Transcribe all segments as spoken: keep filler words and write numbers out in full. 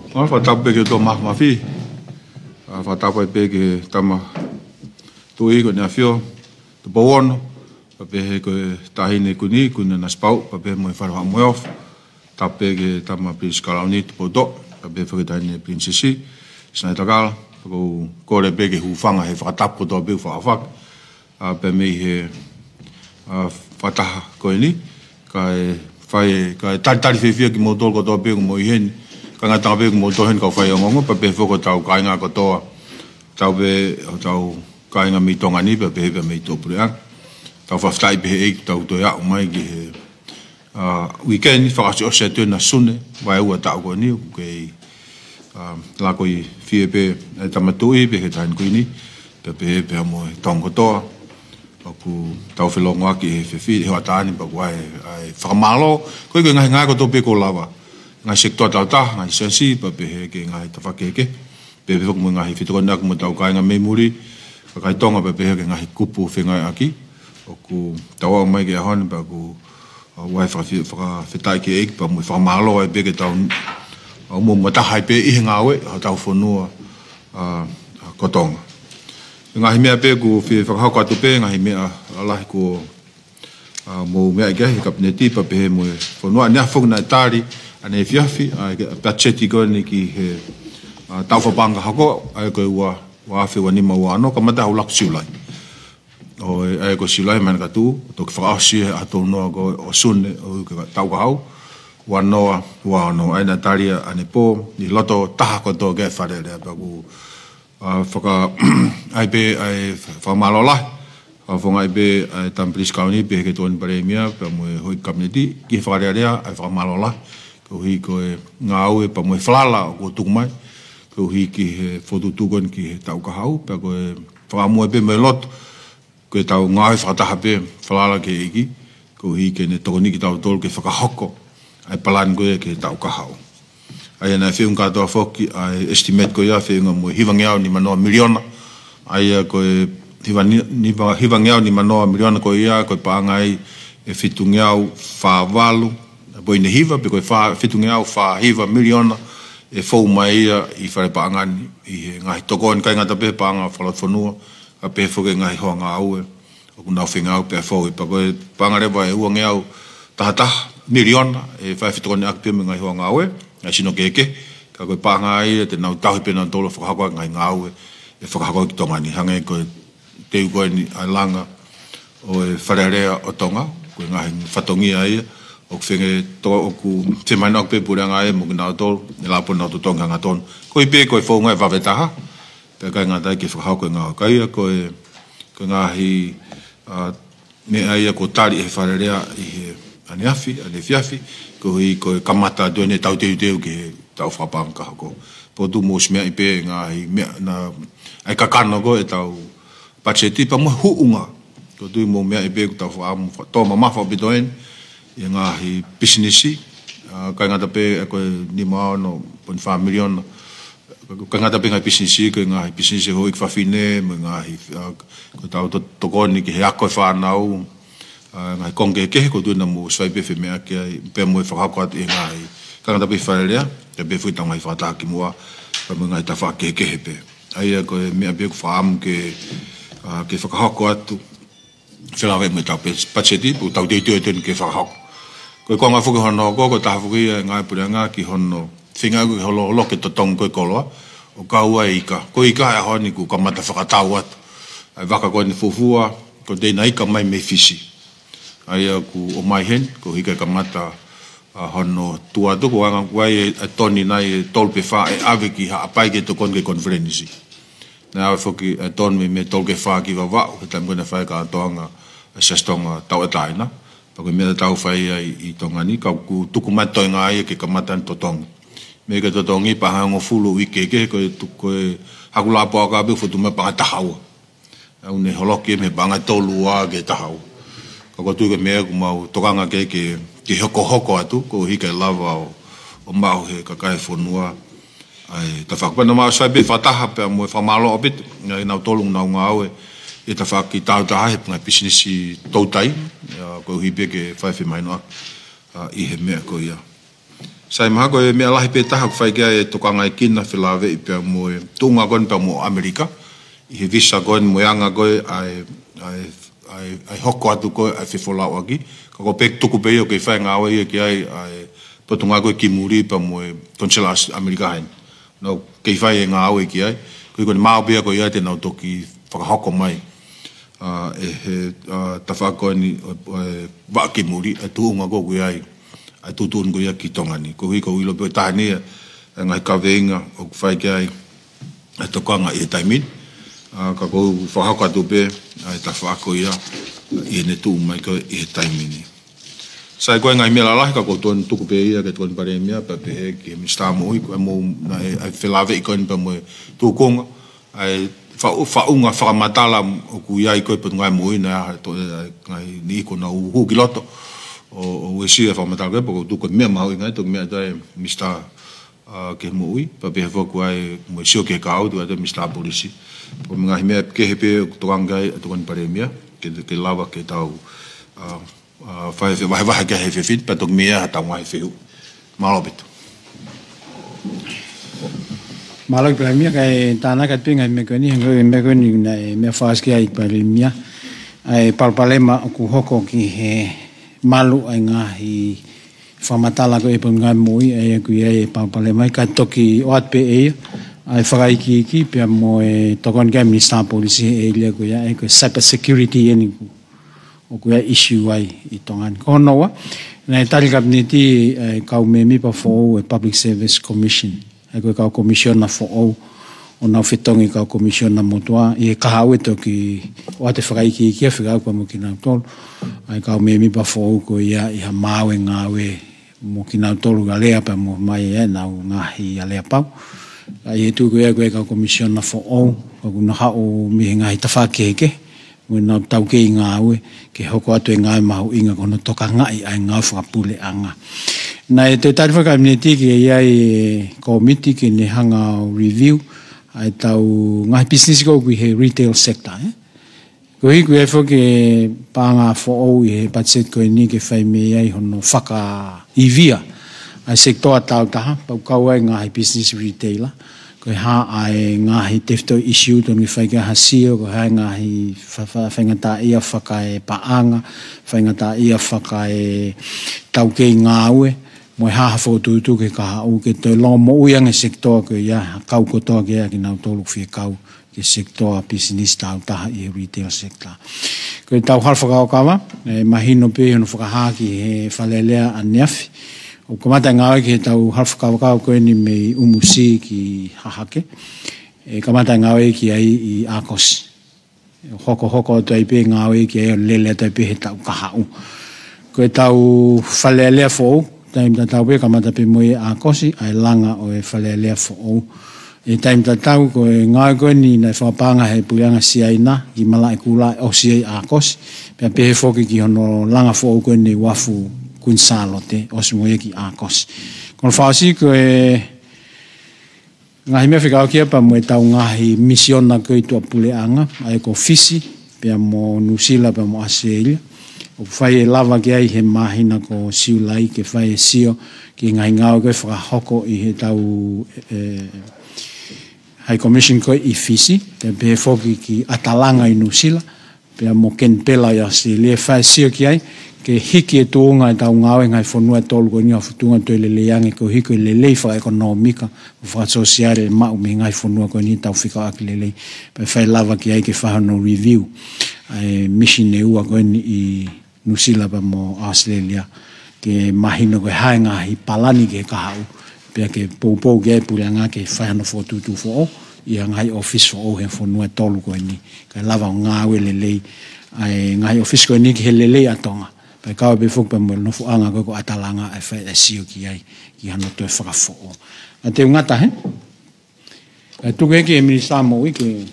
Mālō, fakatapu pē ki he ʻOtua Māfimafi. ʻA, fakatapu ai pē ki he tama tuʻi ko ʻEne ʻAfio, Tupou Ono, pea pehē ki he Taʻahine Kuini, Kuini Nanasipauʻu, pea pehē mo e Fale Fakamoʻui ʻOfa. Tapu pē ki he tama Pilinisi Kalauni, Tupoutoʻa, pea pehē foki ki he Taʻahine Pilinisesi, Sinaitakala, pea ʻoku ou kole pē ke hūfanga he fakatapu kotoa pē ʻoku fakaʻofoʻofa. ʻA, pea mei he, ʻa, fakataha ko eni, kae fai, kae talitali fiefia kimoutolu kotoa pē ʻoku mou ʻi heni, kae ngataʻanga pē ʻoku mou tō heni kau faiongoongo, pea pehē foki ki hotau kāinga kotoa, tau pē, hotau kāinga mei Tonga ni, pea pehē pē mei tuʻapuleʻanga. Tau fakafetaʻi pē he ʻEiki, tau toe aʻu mai ki he, ʻa, uike ni, fakaʻosiʻosi atu eni ʻa Sune, vaeua taʻu ko eni, ʻoku kei, ʻa, lako ʻi fē pē ʻa e tama tuʻi, pea ki he Taʻahine Kuini, pea pehē pē mo e Tonga kotoa. ʻOku tau felongoaki he fefi, he hoʻatā ni pea ʻoku ʻi ai, ʻa e fakamālō, koeʻuhi ko e ngaahi ngāue kotoa pē kuo lava. Ngaahi sekitoa tauta, ngaahi siasi, pea pehē ki he ngaahi tafaʻaki kehekehe. Pea pehē foki mo e ngaahi fetokoniʻaki mo hotau kāinga mei muli, kakai Tonga pea pehē ki he ngaahi kupu fengāueʻaki. ʻOku tau aʻu mai ki he ʻaho ni pea ʻoku, ʻa, ʻoku ʻi ai e fakafi-, fakafetaʻi ki he ʻEiki pea mo e fakamālō ai pē ki heʻetau, ʻa, muʻomuʻa taha ai pē ʻi he ngāue, ʻa hotau fonua, ʻa, ʻa, ko Tonga. Ngaahi meʻa pē ʻoku fie fakahoko atu pē, ngaahi meʻa lalahi kuo ʻa, mou meaʻi ki ai he Kapineti pea pehē mo e fonua. ʻAneafi foki naʻe tali, ʻaneefiafi, ʻa, e patiseti ko eni ki he, ʻa, taʻu fakapaʻanga ka hoko, ʻa ia ko e ua, ua afe ua nima ua ono, kamata ʻaho ʻuluaki Siulai. ʻO, ʻa ia ko Siulai Manukauʻa, toki fakaʻosi he ʻaho tolu noa ko ē ʻo Sune, ʻo e taʻu kahaʻu, ua noa ua ono, ʻa ia naʻe tali ʻanepō, ʻi loto taha kotoa ki he Fale Alea, pea ʻoku ʻa, faka-, ʻai pē, ʻa e fakamālō lahi. Fakafofongaʻi pē, ʻa e tama Pilinisi Kalauni, pea ki he Tokoni Palēmia, pea mo e houʻeiki Kapineti, ki he Fale Alea, ʻa e fakamālō lahi. Koeʻuhi ko e ngāue, pea mo e falala ʻoku tuku mai. Koeʻuhi ki he fokotuʻutuʻu ko eni ki he taʻu kahaʻu, pea ko e fakaʻamu pē mo e loto. Ko ʻetau ngāue fakataha pē, falala ki he ʻEiki, koeʻuhi ke ne tokoniʻi kitautolu ke fakahoko ʻa e palani ko ia ki he taʻu kahaʻu. ʻA ia naʻe feʻunga kātoa foki ʻa e estimate ko ia, feʻunga mo e hivangeau nimanoa miliona. ʻA ia ko e hiva ni-, niva-, hivangeau nimanoa miliona ko ia, ko e paʻanga ia ʻe fitungeau fā valu poini hiva, pe ko e fā, fitungeau fā hiva miliona ʻe fou mai ia ʻi fale paʻanga ni, ʻi he ngaahi tokoni, ʻikai ngata pē he paʻanga fakalotofonua, ka pehē foki ki he ngaahi hoa ngāue ʻoku nau fengāueʻaki pea fou. Pea ko e paʻanga leva ʻe uangeau taha taha miliona ʻe fai fetokoniʻaki pē mo e ngaahi hoa ngāue, ngaahi sino kehekehe, ka ko e paʻanga ia te nau tauhi pē nautolu ʻo fakahoko ʻa e ngaahi ngāue ʻe fakahoko ki Tonga ni, hangē ko e teu ko eni ʻa e langa ʻo e Fale Alea ʻo Tonga, ko e ngaahi fatongia ia ʻoku fenga to-, ʻoku femahinoʻaki pē puleʻanga ia mo kinautolu, ʻe lava pē ʻo nau totongi hangatonu. Koeʻuhi pē ko e founga ʻe vave taha, pea ʻikai ngata ai ke fakahoko e ngāue. Ka ia ko e, ko e ngaahi, ʻa, meʻa ia kuo tali ʻe he Fale Alea ʻi he ʻaneafi, ʻaneefiafi, koeʻuhi ko e kamata atu eni ʻetau teuteu ki he taʻu fakapaʻanga ka hoko. Pea ʻoku mou ʻosi meaʻi pē ngaahi meʻa na, ʻa e kakano ko ē ʻetau patiseti pea mo e huʻunga. Ko e tuʻu mou meaʻi pē ʻoku tau fakaʻamu fa-, tō mamafa ʻaupito eni ʻi he ngaahi pisinisi, ʻa, ʻikai ngata pē ʻa e ko e nima ono poini fā miliona. ʻIkai ngata pē ngaahi pisinisi, ko e ngaahi pisinisi houʻeiki fafine, mo e ngaahi, ʻa, ko ʻetau to-, tokoni ki he ako e fānau, ʻa, ngaahi konga kehekehe, ko e tuʻu naʻa mou ʻosi fai pē femeʻa ki ai, pea mo e fakahoko atu e ngaahi. ʻIkai ngata pē Fale Alea, ka pehē foki ʻetau ngaahi fakataha ki muʻa, pea mo e ngaahi tafaʻaki kehekehe pē. ʻA ia ko e meʻa pē ʻoku fakaʻamu ke, ʻa, ke fakahoko atu, felāveʻi mo ʻetau pes-, patiseti, pea ʻoku tau teuteu atu eni ke fakahoko. Ko e konga foki hono hoko, ko e taha foki ia e ngaahi puleʻanga ki hono feinga ke holoholo ke totongi ko ē koloa, ʻo kau ai e ika. Ko e ika he ʻaho ni kuo kamata fakatau atu. ʻA e vaka ko eni fuofua, ko e teina ika mai mei Fisi. ʻA ia kuo ʻomai heni, koeʻuhi ke kamata, ʻa, hono tuʻu atu, ko e anga ko ē ʻa e toni nai ʻe tolu pe fā ʻe ʻave ki Haʻapai ke tokoni ki he konifelenisi. Naʻe ʻave foki ʻa e toni mei, mei tolu ki he fā ki Vavaʻu, he taimi ko ē naʻe fai ai e kātoanga ʻa e Siasi Tonga Tauʻatāina. Pea ko e meʻa te tau fai ai ʻi Tonga ni, ka kuo tuku mai e toenga ia ke kamata ʻene totongi. Mei he totongi paʻanga ʻe hongofulu uike ke, ko e tu-, ko e hakulā puaka pē ʻoku fotu mai paʻanga ʻe taha ua. ʻOku ne holoki mei he paʻanga ʻe tolu ua ki he taha ua. Ka ko e tuʻu ko e meʻa ʻoku mau tokanga ke, ke, ke hokohoko atu, koeʻuhi ke lava ʻo, ʻo maʻu ʻe he kakai e fonua ʻa e tafaʻaki. Pea naʻa mau ʻosi fai pē fakataha pea mo e fakamālō ʻaupito, ʻa kinautolu ʻoku nau ngāue ʻi he tafaʻaki tāutaha he ngaahi pisinisi toutai, ʻa, koeʻuhi pē ke fai e femahinoʻaki, ʻa, ʻi he meʻa ko ia. Sai, mahalo ko e meʻa lahi pē taha ʻoku fai ki ai e tokangaekina felāveʻi pea mo e tuʻunga ko eni pea mo ʻAmelika ʻi he visa ko eni mo e anga ko ē ʻa e, ʻa e, ʻa e, ʻa e hoko atu ko ē ʻa e fefolauʻaki. Ka ko e pē tuku pē ia ʻoku kei fai e ngāue ia ki ai ʻa e Potungāue ko ē ki Muli pea mo e Konisela ʻAmelika heni. Nau kei fai e ngāue ki ai. Ko ia ko eni maʻu pē ia ko ia te nau toki fakahoko mai ʻa e, he, ʻa, tafaʻaki ko eni ʻo, ʻo e vaʻa ki Muli, ʻa e tuʻunga ko ē ʻoku ʻi ai ʻa e tuʻutuʻuni ko ia ki Tonga ni. Koeʻuhi ko e ʻilo pē ʻoku taha eni ʻa e ngaahi kaveinga ʻoku fai ki ai ʻa e tokanga ʻi he taimi ni. ʻA, ka ʻoku ou fakahoko atu pē ʻa e tafaʻaki ko ia ʻi heʻene tuʻu mai ko ē ʻi he taimi ni. Sai, ko e ngaahi meʻa lalahi ka ʻoku ou totonu tuku pē ia ki he Tokoni Palēmia pea pehē ki he Minisitā Moʻui, ko e mou, naʻe, ʻa e felāveʻi ko eni pea mo e tuʻunga ʻa e faʻu-, faʻunga fakamatala ʻoku ʻi ai ko ē Potungāue Moʻui, naʻe ʻi ai ha toe, ʻa e ngaahi niʻihi kuo nau hū ki loto ʻo, ʻo uesia e fakamatala ko ē, pea ʻoku ou tui ko e meʻa mahuʻinga ia, toki meʻa atu ʻa e Minisitā, ʻa, ki he Moʻui, pea pehē foki ʻa e mo e sio ki he kahaʻu, toki ʻatu ʻa e Minisitā Polisi. Ko e ngaahi meʻa kehe pē ʻoku tokanga ki ai ʻa e Tokoni Palēmia, ke, ke lava ke tau, ʻa, ʻa, fai e fevahevahe ki ai he efiafi ni, pea toki meʻa ai haʻatau ngaahi fehuʻi. Mālō ʻaupito. Mālō Palēmia, kae tānaki atu pē ngaahi meʻa ko eni, he ko e meʻa ko eni naʻe meʻa fakaʻosi ki ai Palēmia. ʻA e palopalema ʻoku hoko ki he malu ʻa e ngaahi fakamatala ko ē Potungāue Moʻui, ʻa ia ʻoku ʻi ai e palopalema, kae toki ʻoatu pē ʻe ia ʻa e fakaikiiki pea mo e tokoni ki ai Minisitā Polisi he ʻēlia ko ia, ʻa ia ko e cyber security eni ʻoku ʻoku ʻi ai e issue ai ʻi Tonga ni. Ko hono ua, naʻe tali Kapineti ʻa e kau mēmipa foʻou ʻo e Public Service Commission, ʻa ia ko e kau komisiona foʻou, ʻo nau fetongi e kau komisiona motuʻa, ʻi he kahaʻu ʻe toki ʻoatu e fakaikiiki ia fekauʻaki pea mo kinautolu, ʻa e kau mēmipa foʻou ko ia ʻi ha maau e ngāue mo kinautolu ʻoku alea pea mo mai ʻenau ngaahi aleapau. ʻA ia ʻi he tuʻu ko ia ko e kau komisiona foʻou, ʻoku nau haʻu mei he ngaahi tafaʻaki kehekehe, mo ʻenau taukei ngāue, ke hoko atu e ngāue mahuʻinga ko hono tokangaʻi ʻa e ngāue fakapuleʻanga. Naʻe toe tali foki Kapineti ke ʻi ai e kōmiti ke ne hanga ʻo review ʻa ʻetau ngaahi pisinisi ko ē ʻoku ʻi he retail sector, ē. Koeʻuhi ʻoku ʻi ai foki e paʻanga foʻou ʻi he patiseti ko eni ke fai mei ai hono fakaivia ʻa e sekitoa taautaha, pea ʻoku kau ai e ngaahi pisinisi retailer. Ko e hā ʻa e ngaahi tefitoʻi issue totonu ke fai ki ai ha sio, ko e hā e ngaahi fa-, fa-, faingataʻaʻia fakaepaʻanga, faingataʻaʻia fakaetaukei ngāue, mo e hā ha fokotuʻutuʻu ki he kahaʻu ke toe longomoʻui ange e sekitoa ko ia, kau kotoa ki ai kinautolu ʻoku fie kau ki he sekitoa pisinisi taautaha ʻi he retail sector. Ko ʻetau hala fakakaukau, ʻe mahino pē hono fakahā ki he Fale Alea ʻaneafi, ʻoku kamata e ngāue ki heʻetau hala fakakaukau ko eni mei ʻUmusī ki Hahake. ʻE kamata e ngāue ki ai ʻi ʻAokosi. Hokohoko atu ai pē ngāue ki ai ʻo lele atu ai pē he taʻu kahaʻu. Ko ʻetau Fale Alea foʻou, taimi tatau pē kamata pē mo ia ʻi ʻAokosi, ʻa e langa ʻo e Fale Alea foʻou. ʻI he taimi tatau ko e ngāue ko eni naʻe fakapaʻanga he Puleʻanga Siaina ki Malaʻekula ʻosi ia ʻi ʻAokosi. Pea pehē foki ki hono langa foʻou ko eni ʻi Uafu Kuini Sālote, ʻosi mo ia ki ʻAokosi. Ko hono fakaʻosi ko e ngaahi meʻa fekauʻaki ia pea mo ʻetau ngaahi misiona ko ē ʻi tuʻapuleʻanga, ʻa ia ko Fisi, pea mo Nuʻusila, pea mo ʻAositelēlia. ʻOku fai e lava ki ai he māhina ko Siulai ke fai e sio ki he ngaahi ngāue ko ē ʻe fakahoko ʻi heʻetau, ē, High Commission ko ē ʻi Fisi, pea pehē foki ki ʻAtalanga ʻi Nuʻusila, pea mo Kenipela ʻi ʻAositelēlia, fai e sio ki ai, ke hiki e tuʻunga ʻetau ngāue he ngaahi fonua ʻe tolu ko eni ʻo aʻu ki ha tuʻunga toe lelei ange koeʻuhi ko e lelei fakaʻekonōmika mo fakasōsiale ʻe maʻu mei he ngaahi fonua ko eni ʻoku tau fekauʻaki lelei. Pea fai lava ki ai ke fai hono review ʻa e misi ʻe ua ko eni ʻi Nuʻusila pea mo ʻAositelēlia, ke mahino ko e hā e ngaahi palani ki he kahaʻu, pea ke poupou ki ai e Puleʻanga ke fai hano fokotuʻutuʻu foʻou ʻi he ngaahi ʻōfisi foʻou he fonua ʻe tolu ko eni, kae lava ʻo ngāue lelei ʻa e ngaahi ʻōfisi ko eni ki he lelei ʻa Tonga. Pea kau ai pē foki pea mo e nofoʻanga ko ē ko ʻAtalanga ʻe fai e sio ki ai ki hano toe fakafoʻou. ʻA, te u ngata hē. ʻE tuku ki he Minisitā Moʻui ke,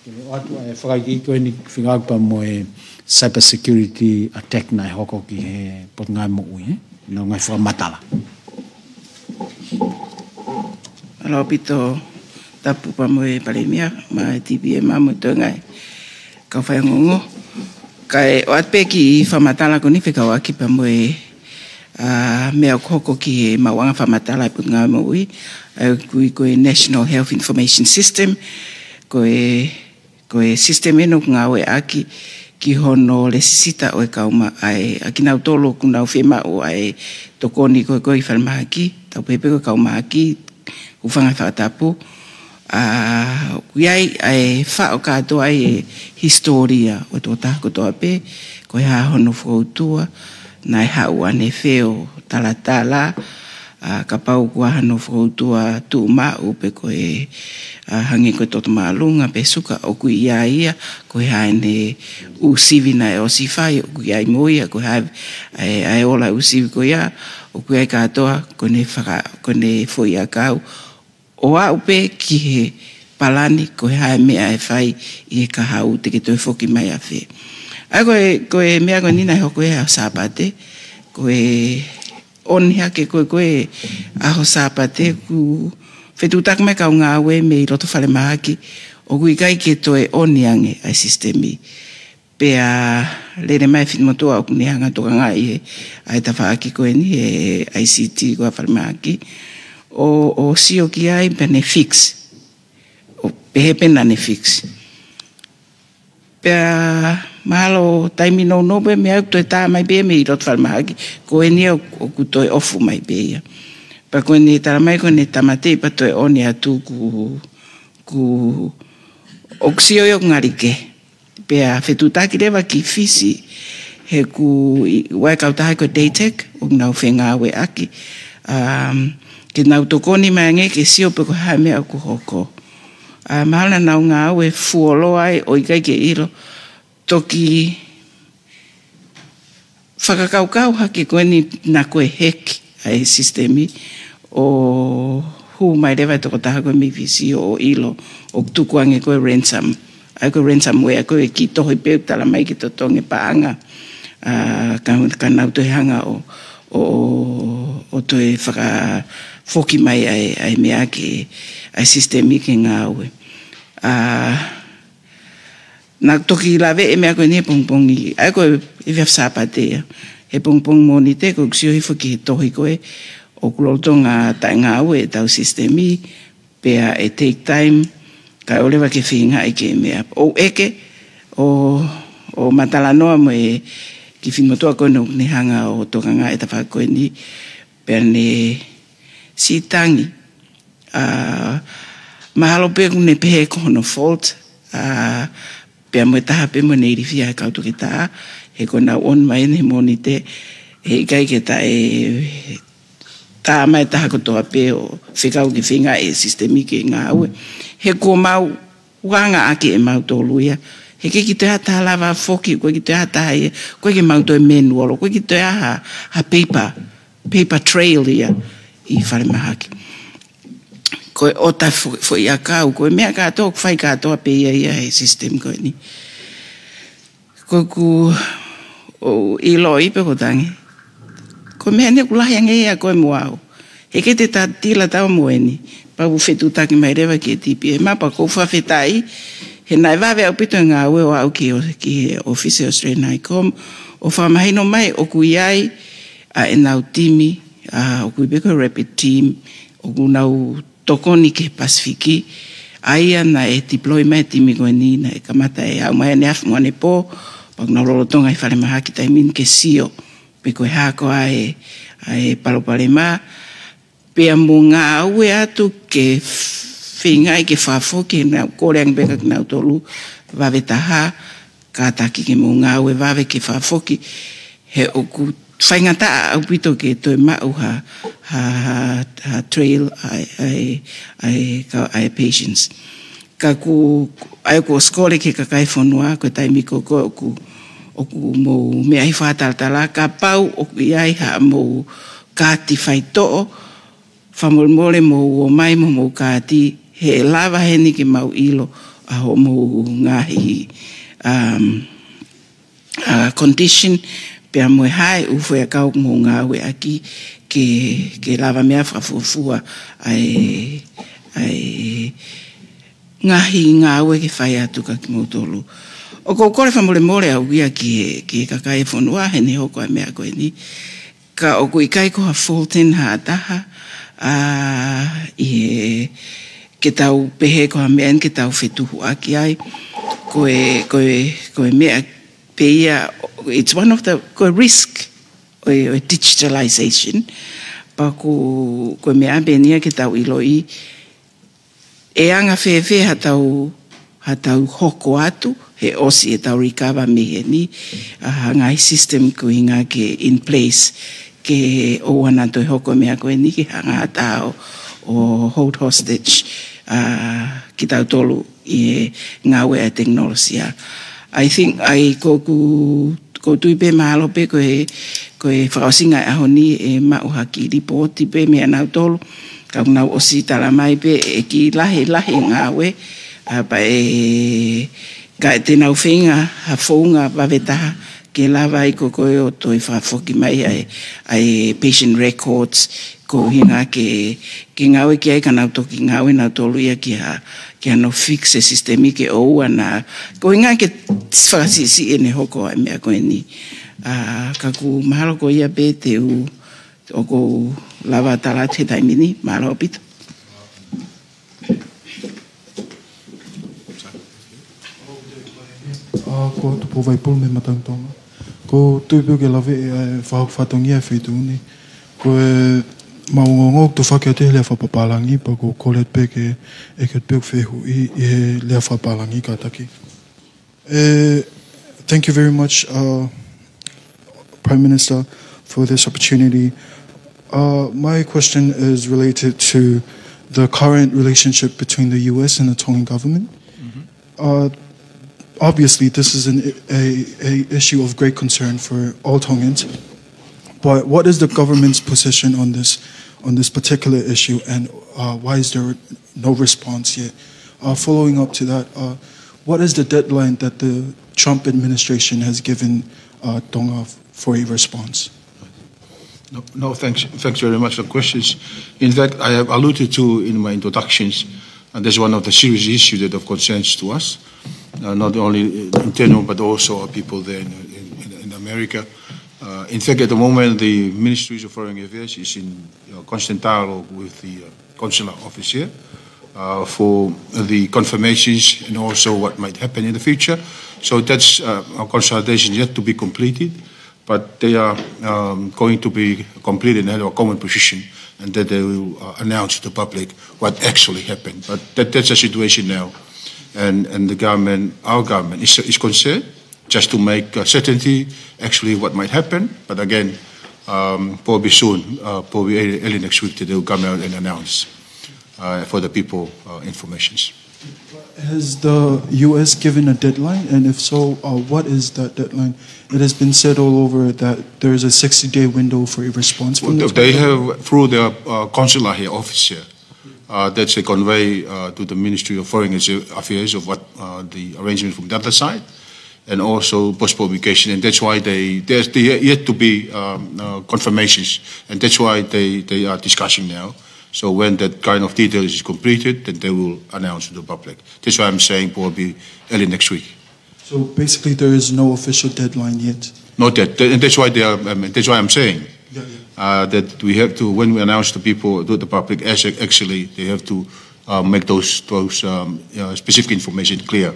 ke ʻoatu ʻa e fakaikiiki ko eni fekauʻaki pea mo e cyber security attack naʻe hoko ki he Potungāue Moʻui, ē? Nau ngaahi fakamatala. Mālō ʻaupito Tapu pea mo e Palēmia, mo e T P M mo e toe ngaahi kau faiongoongo. Kae ʻoatu pē kiʻi fakamatala ko eni fekauʻaki pea mo e ʻa, meʻa ʻoku hoko ki he maʻuʻanga fakamatala ʻa e Potungāue Moʻui, ʻa ia ʻoku ui ko e National Health Information System, ko e, ko e sisitemi eni ʻoku ngāueʻaki ki hono lēsisita ʻo e kau ma-, ʻa e, ʻa kinautolu ʻoku nau fiemaʻu ʻa e tokoni ko ē ʻi falemahaki, tau pehē pē ko e kau mahaki, hūfanga he fakatapu. ʻA, ʻoku ʻi ai ʻa e faʻo kātoa ʻa e hisitōlia ʻo e tokotaha kotoa pē, ko e hā hono fokoutua, naʻe haʻu ʻanefē ʻo talatala, ʻa, kapau ʻoku ʻi ai hano fokoutua tuʻumaʻu pe ko e, ʻa, hangē ko e toto māʻolunga pe suka, ʻoku ʻi ai ia, ko e hā ʻene ʻū sivi naʻe ʻosi fai, ʻoku ʻi ai mo ia, ko e hā ʻa e, ʻa e ola ʻū sivi ko ia, ʻoku ʻi ai kātoa, ko ʻene faka-, ko ʻene foʻiʻakau, ʻo aʻu pē ki he palani, ko e hā e meʻa ʻe fai ʻi he kahaʻu, te ke toe foki mai ʻafē. ʻA ia ko e, ko e meʻa ko eni naʻe hoko he ʻaho Sāpate, ko e ʻoni hake ko ē ko e ʻaho Sāpate, ʻoku fetuʻutaki mai e kau ngāue mei loto falemahaki, ʻoku ʻikai ke toe ʻoni ange ʻa e sisitemi. Pea lele mai e Fitungofulu ʻoku ne hanga ʻo tokangaʻi ʻa e tafaʻaki ko eni he I C T ko ē ʻa falemahaki. ʻO, ʻo sio ki ai pea ne fix. ʻO pehē pē naʻa ne fix. Pea mahalo taimi nounou pē meʻa ʻoku toe tā mai pē mei loto falemahaki. Ko eni ʻoku, ʻoku toe ʻofu mai pē ia. Pea ko ʻene tala mai ko ʻene tāmateʻi pea toe ʻoni atu ʻoku, ʻoku, ʻoku sio ia ʻoku ngali kehe. Pea fetuʻutaki leva ki Fisi, he ʻoku ʻi ai e kautaha ko e DATEC, ʻoku nau fengāueʻaki, um, ke nau tokoni mai ange ke sio pe ko e hā e meʻa ʻoku hoko. ʻA, mahalo naʻa nau ngāue fuoloa ai ʻo ʻikai ke ʻilo, toki fakakaukau hake ko eni naʻa ko e heki ʻa e sisitemi ʻo hū mai leva e tokotaha ko ē mei Fisi ʻo ʻilo ʻoku tuku ange ko e ransom. ʻA ia ko e ransomware ko e kiʻi tohi pē ʻoku tala mai ke totongi e paʻanga. ʻA, ka, ka nau toe hanga ʻo, ʻo, ʻo toe fakafoki mai ʻa e, ʻa e meʻa ki ʻa e sisitemi ke ngāue. ʻA, naʻa ku toki laveʻi e meʻa ko eni he pongipongi, ʻa ia ko e efiafi Sāpate ia. He pongipongi Mōnite, ko ʻeku sio hifo ki he tohi ko ē, ʻoku lolotonga taʻengāue ʻetau sisitemi, pea ʻe take time, kae ʻoua leva ke feingaʻi ke meʻa. ʻOku ʻeke, ʻo, ʻo ma talanoa mo e kiʻi fefine motuʻa ko eni ʻoku ne hanga ʻo tokangaʻi e tafaʻaki ko eni, pea ne siʻi tangi. ʻA, mahalo pē ʻoku ne pehē ko hono fault, ʻa, pea mo e taha pē mo ʻene ilifia he kau toketā, he ko ʻenau ʻoni mai eni he Mōnite, he ʻikai ke taʻe tā mai e taha kotoa pē ʻo fekau ke feingaʻi e sisitemi ke ngāue. He kuo mau uangaʻaki ʻe mautolu ia. He ʻoku ʻikai ke toe ʻi ai ha taha lava foki, ʻoku ʻikai ke toe ʻi ai ha taha ia, ʻoku ʻikai ke mau toe manual, ʻoku ʻikai ke toe ʻi ai ha, ha paper, paper trail ia ʻi falemahaki. Ko e ʻota fo-, foʻiʻakau, ko e meʻa kātoa, ʻoku fai kātoa pē ia ia he sisitemi ko eni. Ko ʻeku ʻo ʻiloʻi pē ko e tangi. Ko e meʻa eni ʻoku lahi ange ia ko ē mo au. He ʻikai te ta tila tau mo eni. Pea u fetuʻutaki mai leva ki he T P A M pea ʻoku ou fakafetaʻi. He naʻe vave ʻaupito e ngāue ʻo aʻu ki he, ki he ʻōfisi Australian High Com. ʻO fakamahino mai ʻoku ʻi ai ʻa ʻenau timi, ʻa, ʻoku ui pē ko e rapid team. ʻOku nau tokoni ki he Pasifiki, ʻa ia naʻe deploy mai e timi ko eni naʻe kamata ʻe aʻu mai ʻaneafi mo ʻanepō, pea ʻoku nau lolotonga ʻi falemahaki taimi ni ke sio, pe ko e hā koā e, ʻa e palopalema, pea mo ngāue atu ke feingaʻi ke fakafoki, naʻa ku kole ange pē kia kinautolu, vave taha, kātaki ke mou ngāue vave ke fakafoki, he ʻoku faingataʻa ʻaupito ke toe maʻu ha, ha, ha, ha trail ʻa e, ʻa e, ʻa e, ka, ʻa e patients. Ka ʻoku, ʻa ia ʻoku ou ʻosi kole ki he kakai e fonua, ko e taimi ko ē ʻoku, ʻoku mou meʻa hifo ʻo talatala, kapau ʻoku ʻi ai haʻamou kaati faitoʻo, fakamolemole mou ō mai mo homou kaati, he ʻe lava heni ke mau ʻilo ʻa hoʻomou ngaahi, um, uh, condition, pea mo e hā e ʻū foʻiʻakau ʻoku mou ngāueʻaki ke, ke lava meʻa fakafuofua ʻa e, ʻa e ngaahi ngāue ke fai atu kia kimoutolu. ʻOku ou kole fakamolemole au ia ki he, ki he kakai e fonua heʻene hoko ʻa e meʻa ko eni. Ka ʻoku ʻikai ko ha full ten ha taha, ʻa, ʻi he ke tau pehē ko ha meʻa eni ke tau fetuhuʻaki ai. Ko e, ko e, ko e meʻa pē ia, it's one of the, ko e risk ʻo e, ʻo e digitalization. Pea ko, ko e meʻa pē eni ia ke tau ʻiloʻi, ʻe anga fēfē ha tau, ha tau hoko atu, he ʻosi ʻetau recover mei heni, ʻa, ha ngaahi system ko e ʻuhinga ke in place, ke ʻoua naʻa toe hoko e meʻa ko eni ke hanga ʻe ha taha ʻo, ʻo hold hostage, ʻa, kitautolu ʻi he ngāue ʻa e tekinolosia. I think, ʻa ia ko ʻeku, ʻoku ou tui pē mahalo pē ko e, ko e fakaʻosinga ʻo e ʻaho ni ʻe maʻu ha kiʻi lipooti pē meia nautolu, ka ʻoku nau ʻosi tala mai pē ʻe kiʻi lahilahi e ngāue, ʻa, pea ʻe, ka te nau feinga ha founga vave taha ke lava ai ko koe ʻo toe fakafoki mai ʻa e, ʻa e patient records, ko e ʻuhinga ke, ke ngāue ki ai ka nau toki ngāue nautolu ia ki ha, ki hano fix e system ke ʻoua naʻa, ko e ʻuhinga ke fakasiʻisiʻi ʻene hoko ʻa e meʻa ko eni. ʻA, ka ʻoku mahalo ko ia pē te u, ʻoku ou lava tala atu he taimi ni, mālō ʻaupito. ʻA, ko Tupou Vaipulu mei Matangi Tonga. ʻOku ou tui pē ʻoku ke lave ʻi he, ʻa e fakahoko fatongia e feituʻu ni. Ko e mau ongoongo ʻoku tufaki atu he lea fakapapālangi, pea ʻoku ou kole pē ke ʻeke atu pē ʻoku fehuʻi ʻi he lea fakapapālangi kātaki. Uh, thank you very much, uh, Prime Minister, for this opportunity. Uh, my question is related to the current relationship between the U S and the Tongan government. Uh, obviously, this is an, a, a issue of great concern for all Tongans. But what is the government's position on this, on this particular issue, and, uh, why is there no response yet? Uh, following up to that, uh, what is the deadline that the Trump administration has given, uh, Tonga for a response? No, no, thanks, thanks very much for the questions. In fact, I have alluded to in my introductions, and that's one of the serious issues that of concerns to us, uh, not only internal but also our people there in, in, in America. Uh, in fact, at the moment, the Ministries of Foreign Affairs is in, uh, constant dialogue with the, uh, consular office here, uh, for the confirmations and also what might happen in the future. So that's, uh, our consultation yet to be completed, but they are, um, going to be completed and have a common position, and that they will, uh, announce to the public what actually happened. But that, that's the situation now, and, and the government, our government is, is concerned just to make, uh, certainty actually what might happen. But again, um, probably soon, uh, probably early, early next week, they will come out and announce, uh, for the people, uh, informations. Has the U S given a deadline? And if so, uh, what is that deadline? It has been said all over that there is a sixty-day window for a response from Well, this they government. Have, through their, uh, consular here, office here, uh, that they convey, uh, to the Ministry of Foreign Affairs of what, uh, the arrangement from the other side, and also post publication, and that's why they, there's the, yet to be, um, uh, confirmations, and that's why they, they are discussing now. So when that kind of details is completed, then they will announce to the public. That's why I'm saying probably early next week. So basically, there is no official deadline yet. Not yet. Th-, and that's why they are, um, that's why I'm saying, Yeah, yeah. uh, that we have to, when we announce to people, to the public, as ac-, actually, they have to, uh, make those, those, um, uh, specific information clear.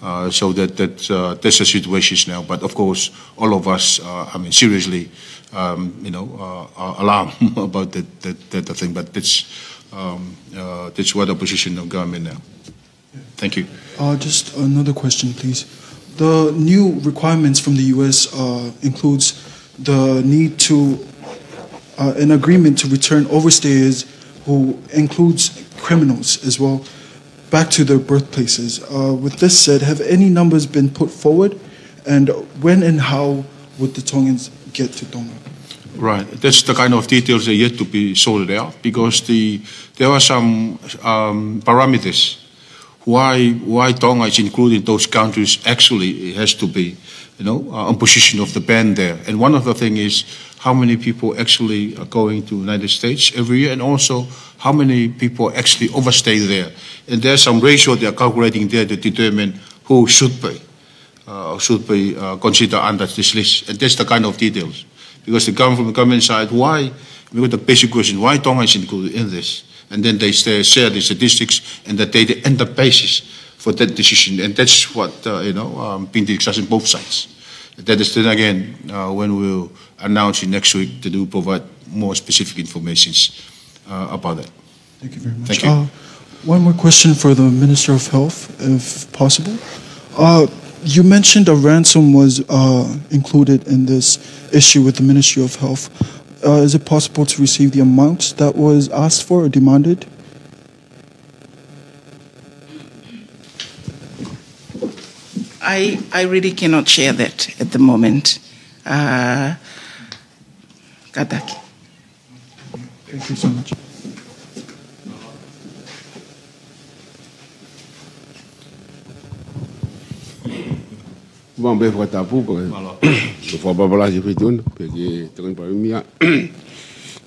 Uh, so that, that, uh, that's the situation now. But of course, all of us, uh, I mean, seriously, um, you know, uh, are alarmed about that, that, that thing. But that's, um, uh, that's what the position of government now. Thank you. Uh, just another question, please. The new requirements from the U S, uh, includes the need to, uh, an agreement to return overstayers, who includes criminals as well, back to their birthplaces. Uh, with this said, have any numbers been put forward, and when and how would the Tongans get to Tonga? Right, that's the kind of details that yet to be sorted out, because the, there are some, um, parameters why, why Tonga is included in those countries. Actually, it has to be, you know, uh, on position of the ban there. And one of the thing is how many people actually are going to United States every year, and also how many people actually overstay there. And there's some ratio they are calculating there to determine who should be, uh, should be, uh, considered under this list. And that's the kind of details. Because they come from the government side, why? We got the basic question, why Tonga is included in this? And then they say, share the statistics and the data and the basis for that decision. And that's what, uh, you know, um, been the discussion both sides. That is then again, uh, when we'll announce it next week to do provide more specific informations, uh, about that. Thank you very much. Thank you. Uh, one more question for the Minister of Health, if possible. Uh, you mentioned a ransom was, uh, included in this issue with the Ministry of Health. Uh, is it possible to receive the amount that was asked for or demanded? I, I really cannot share that at the moment. Uh, kātaki. Thank you so much. Mālō pē fakatapu, pea ke fakapapala ki he feituʻu na, pea ki he Tokoni Palēmia,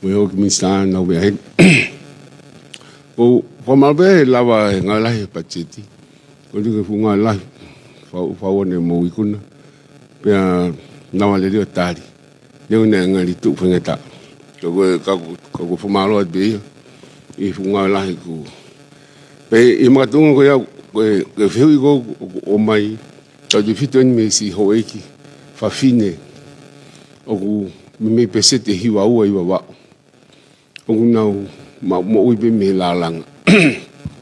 mo e houʻeiki minisitā naʻa nau meʻa heni. ʻOku fakamālō pē he lava e ngāue lahi e patiseti. Ko e fuʻu ngāue lahi, fau, fau ʻene moʻui kuna. Pea naʻa lelei ʻo tali. Neongo naʻe ngali tuʻu faingataʻa. Ka ko e, ka ko, ka ko e fakamālō atu pē ia ʻi he fuʻu ngāue lahi ko ē. Pea ʻi he makatuʻunga ko ia, ko e, ko e fehuʻi ko ē ʻoku ʻomai, tautautefito eni mei he siʻi houʻeiki fafine ʻoku meimei peseti ʻe hiva ua, hiva valu ʻoku nau ma-, moʻui pē mei he lālanga.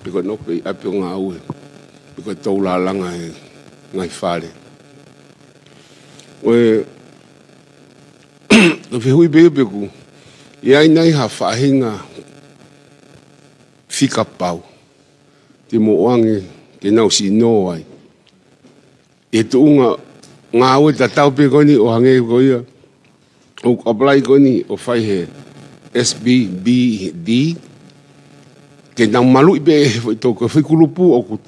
Pe ko e nofo pē ʻi ʻapi ʻo ngāue. Pe ko e tou lālanga he ngaahi fale. Ko e, ko e fehuʻi pē ia pe ʻoku ʻi ai nai ha faʻahinga fika pau te mou ʻoange ke nau sino ai. ʻI he tuʻunga ngāue tatau pē ko eni ʻo hangē ko ia ʻoku apply ko eni ʻo fai he S B B D, ke nau maluʻi pē he foʻi tou, ko e foʻi kulupu ʻoku,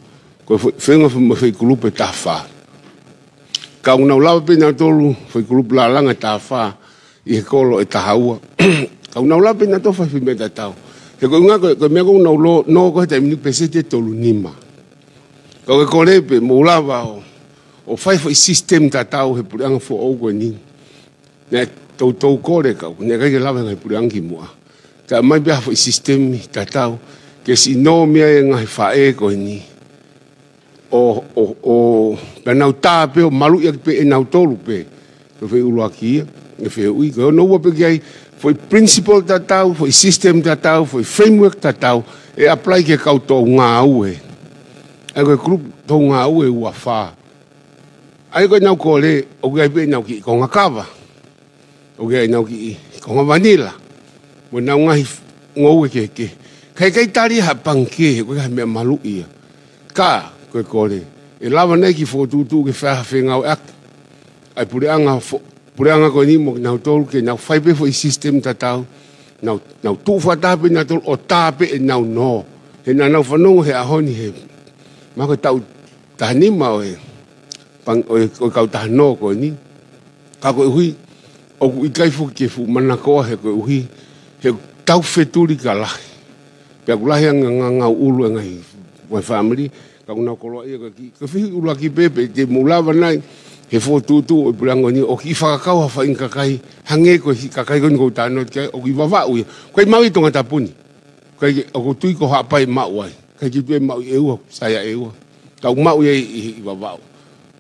ko e foʻi, fenga foʻi, foʻi kulupu ʻe taha fā. Ka ʻoku nau lava pē nautolu foʻi kulupu lālanga ʻe taha fā ʻi he kolo ʻe taha ua. Ka ʻoku nau lava pē nautolu fai foʻi meʻa tatau. He ko e ʻuhinga ko e, ko e meʻa ko ē ʻoku nau lo-, nō ko ē he taimi ni peseti ʻe tolu nima. Ka ko e kole pē mou lava ʻo, ʻo fai foʻi system tatau he puleʻanga foʻou ko eni. Naʻe toutou kole ka ʻoku ʻikai ke lava he ngaahi puleʻanga kimuʻa. Ka ʻomai pē ha foʻi system tatau ke sino mei ai e ngaahi faʻē ko eni. ʻO, ʻo, ʻo, pea nau tā pē ʻo maluʻi ʻaki pē ʻe nautolu pē. Ko e foʻi ʻuluaki ia, e fehuʻi, ko hono ua pē ki ai, foʻi principle tatau, foʻi system tatau, foʻi framework tatau, ʻe apply ki he kau tou ngāue. ʻA ia ko e kulupu tou ngāue ʻe ua fā. ʻA ia ko ʻenau kole, ʻoku ʻi ai pē ʻenau kiʻi konga kava. ʻOku ʻi ai ʻenau kiʻi konga vanila. Mo ʻenau ngaahi f-, ngoue kehekehe. Ka ʻe ʻikai tali ha pangikē, he ko e ha meʻa maluʻi ia. Ka, ko e kole. ʻE lava nai ke fokotuʻutuʻu ke fai ha fengāueʻaki ʻa e puleʻanga fo-, puleʻanga ko eni mo kinautolu ke nau fai pē foʻi system tatau. Nau, nau tuʻu fakataha pē nautolu ʻo tā pē ʻenau nō. He naʻa nau fanongo he ʻaho ni he. Mahalo ko e taʻu taha nima ʻo e pang-, ʻo e, ʻo e kautaha nō ko eni. Ka koeʻuhi, ʻoku ʻikai foki ke fuʻu manakoa he koeʻuhi, he tau fetuli ka lahi. Pea ʻoku lahi ange ngaahi ngāue ʻulu e ngaahi, ngaahi fāmili, ka ʻoku nau koloaʻia ka ki, ko e fehuʻi ʻuluaki pē, pe te mou lava nai, he fokotuʻutuʻu ʻo e puleʻanga ni, ʻo kiʻi fakakau ha faʻahinga kakai, hangē ko e kiʻi kakai ko eni ʻoku ou talanoa ki ai, ʻoku ʻi Vavaʻu ia. ʻOku ʻikai maʻu ʻi Tongatapu ni. ʻIkai ke, ʻoku ou tui ko Haʻapai maʻu ai. ʻIkai ke tui maʻu ʻi ʻEua, Saia ʻEua. Ka ʻoku maʻu ia ʻi, ʻi, ʻi Vavaʻu.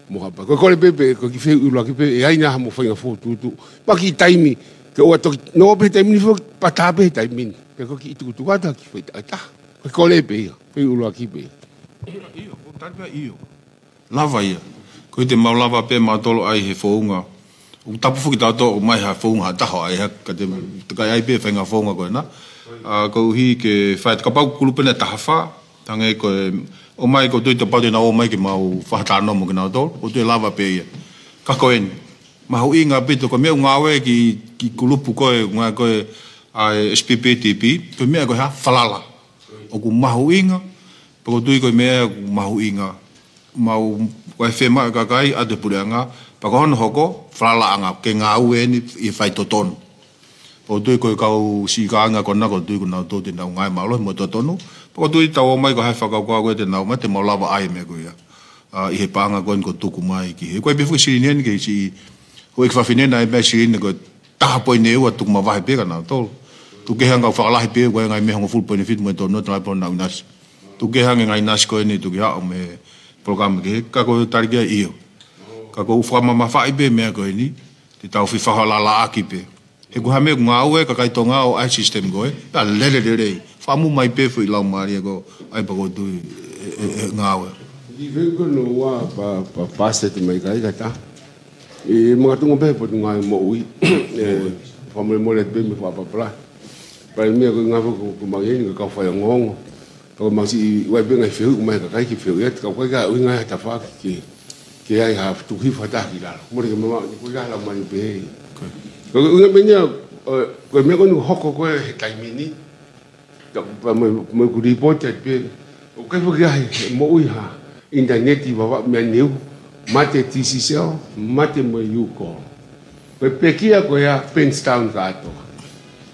Mo Haʻapai. Ko e kole pē, pē, ko e kiʻi fehuʻi ʻuluaki pē, ʻe ʻi ai nai ha mou faʻahinga fokotuʻutuʻu. Pea kiʻi taimi, ke ʻoua toki, nō pē he taimi ni foki, pea tā pē he taimi ni. Pea ko e kiʻi tukutuku atu ha kiʻi foʻi taʻataʻa. Ko e kole pē ia, fehuʻi ʻuluaki pē ia. ʻIo, ko e tali pē ʻio. Lava ia. Ko e te mau lava pē mautolu ʻai he founga. ʻOku tapu foki tautolu ʻomai ha founga ha taha ʻai ha, ka te, te kai ai pē faʻahinga founga ko ena. ʻA, koeʻuhi ke fai atu kapau kulupu ena ʻe taha fā, hangē ko e, ʻomai ʻoku ou tui te pau te nau ō mai ke mau fakatalanoa mo kinautolu, ʻoku ou tui ʻe lava pē ia. Ka ko eni, mahuʻinga ʻaupito ko e meʻa ʻoku ngāue ki, ki kulupu ko ē, ngāue ko ē ʻa e S P P D P, ko e meʻa ko e hā, falala. ʻOku mahuʻinga, pea ʻoku ou tui ko e meʻa ʻoku mahuʻinga. Mau, ko e fiemaʻu ʻa e kakai ʻa e puleʻanga, pea ko hono hoko, falalaʻanga, ke ngāue eni ʻi he faitotonu. Pea ʻoku ou tui ko e kau siʻi kāinga ko ena ʻoku ou tui ko kinautolu te nau ngāue mālohi mo totonu. Pea ʻoku ou tui tau ō mai ko e hā e fakakaukau ko ē te nau ō mai te mau lava ʻai e meʻa ko ia. ʻA, ʻi he paʻanga ko eni ʻoku tuku mai ki he. Ko e pehē foki e silini eni ke siʻi, ko e kiʻi fafine naʻe meʻa silini ko e taha poini ua tuku mavahe pē kia nautolu. Tuku kehe ange kau fakalahi pē ʻoku ʻi ai e ngaahi meʻa hongofulu poini fitu mo e tolu noa tala polo nau nasi. Tuku kehe ange ngaahi nasi ko eni tuku hao mei he polokalama kehe ka ko e tali ki ai ʻio. Ka ko u fakamamafaʻi pē meʻa ko eni, te tau fefakalalaaʻaki pē. He ko ha meʻa ʻoku ngāue kakai Tonga ʻo ʻai e system ko ē, pea lele lelei. Fakamu mai pē foʻi laumālie ko ʻai pea ko u tui ʻe, ʻe, ʻe ngāue. Ki feu ko no ua pa, pa, pa state mai kai kata. ʻE, makatunga pē Potungāue Moʻui. ʻE, fakamolemole atu pē mei he fakapapala. Pea meʻa ko e ngāue ko, ko mai eni ka kau faiongoongo. Ka ko e masiʻi ʻoku ʻi ai pē ngaahi fehuʻi ʻoku ʻomai ʻe he kakai ke fehuʻi atu, ka ʻoku ʻikai ke ʻuhinga ia ha tafaʻaki ke, ke ʻai ha tuku hifo ha taha ki lalo. Mole ke mamaʻo ni ko ia hala mai pē hei. Ko e ʻuhinga pē eni ia, ʻo, ko e meʻa ko eni ʻoku hoko ko ē he taimi ni. Ka, pea mo, mo ʻeku lipooti atu pē. ʻOku ʻikai foki ʻi ai he moʻui ha ʻinitaneti Vavaʻu mei Niu, mate Digicel, mate mo e U-Call. Ko e pekia ko ia Bankstown kātoa.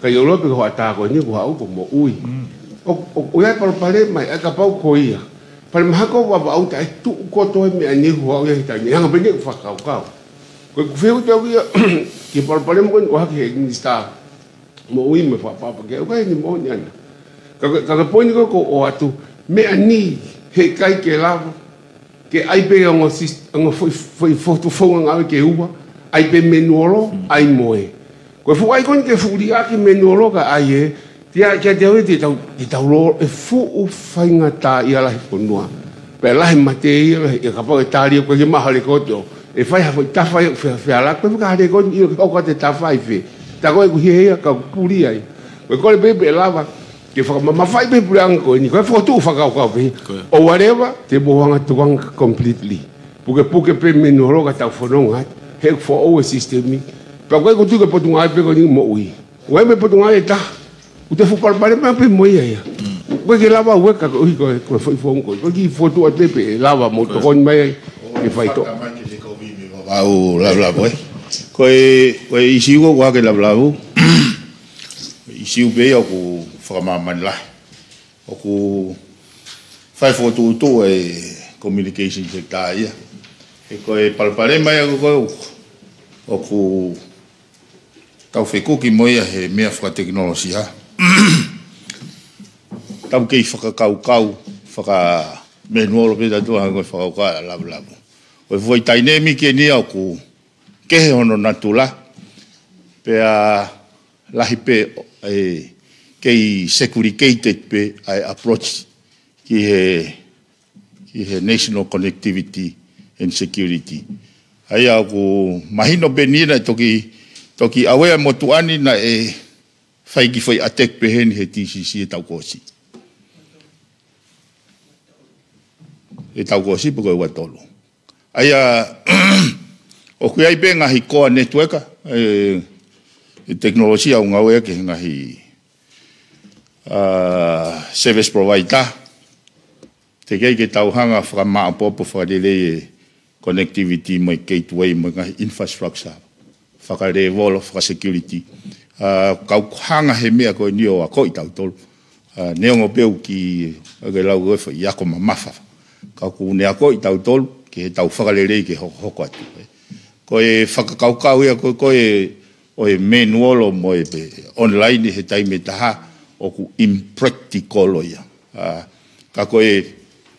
Ka ʻi ʻOlope ko e hoʻatā ko eni ko haʻu ko moʻui. ʻO, ʻo, ʻoku ʻi ai e palopalema ia, ʻa ia kapau ko ia. Palopalema hake ʻo Vavaʻu taʻe tuʻu kotoa e meʻa ni ʻoku haʻu ia he taimi ni. Hanga pē eni ʻeku fakakaukau. Ko ʻeku fehuʻi pē au ia, ki he palopalema ko eni ʻoku ʻohake he Minisitā Moʻui mo e Fakapaʻapaʻa ke ʻoku ʻikai ke moʻoni ʻana. Ka, ka, ka ko e poini ko ē ʻoku ou ʻoatu, meʻa ni heʻikai ke lava ke ʻai pē ongo sis-, ongo foʻi, foʻi fotu founga ngāue ke ua, ʻai pē manual, ʻai mo e. Ko e fuʻu ʻai ko eni ke fuʻu liʻaki manual ka ʻai ē, tia, tia, tia, te tau, te tau lō, ʻe fuʻu faingataʻaʻia lahi e fonua. Pea lahi e mate ia lahi, ʻe kapau ʻe tali ʻoku ʻikai ke maʻu ha lekooti ʻo, ʻe fai ha foʻi tafa ia, fe-, feala, ko e faka ha lekooti ʻio ke kau ka te tafa ʻi fē. Tā ko ē ʻoku ʻi hē ia, ka ʻoku puli ai. Ko e kole pē pē lava, ke fakamamafaʻi pē puleʻanga ko eni, ko e fokotuʻu fakakaukau pē. Ko ia. ʻO whatever, te mou hanga ʻo tukuange completely. Pukepuke pē manual ka tau fononga atu, he ʻoku foʻou e system ni. Pea ko e ko tuku e Potungāue pē ko eni moʻui. ʻOku ʻi ai pē Potungāue ʻe taha. ʻOku te fuʻu palopalema pē mo ia ia. ʻOku ʻikai ke lava ʻo ʻueka koeʻuhi ko e, ko e foʻi founga ko ē. Ko e kiʻi fotu atu pē pē, lava mo tokoni mai ai, ke fai to. Fakataha mai ki he kovi mei Vavaʻu Lavulavu ē. Ko e, ko e ʻīsiu ko ē ʻoku ʻohake Lavulavu. ʻIsiu pē ia ʻoku fakamāmani lahi. ʻOku fai fokotuʻutuʻu e communication sector ia. He ko e palopalema ia ko ē ʻoku, ʻoku tau fekuki mo ia he meʻa fakatekinolosia. Tau kei fakakaukau, faka-manual pē tautolu hangē ko e fakakaukau ʻa Lavulavu. Ko e foʻi dynamic eni ia ʻoku kehe hono natula, pea lahi pē ʻa e kei segregated pē ʻa e approach ki he, ki he national connectivity and security. ʻA ia ʻoku mahino pē eni ia naʻe toki, toki aware e motuʻa ni naʻe fai e kiʻi foʻi attack pehē ni he D C C he taʻu kuo ʻosi. He taʻu kuo ʻosi pe ko e ua tolu. ʻA ia, ʻoku ʻi ai pē ngaahi core network, ʻe, ʻe tekinolosia ʻoku ngāueʻaki he ngaahi, ʻa, service provider. Teʻeki ai ke tau hanga ʻo fakamāʻopoʻopo fakalelei e connectivity mo e gateway mo e ngaahi infrastructure fakalevolo, fakasecurity. ʻA, ka ʻoku hanga he meʻa ko eni ʻo akoʻi tautolu. ʻA, neongo pē ʻoku ʻikai ke lau ko e foʻi ako mamafa. Ka ʻoku ne akoʻi tautolu, ki he tau fakalelei ke hokohoko atu. Ko e fakakaukau ia ko, ko e, ʻo e manual mo e pē online he taimi ʻe taha, ʻoku impractical ia. ʻA, ka ko e,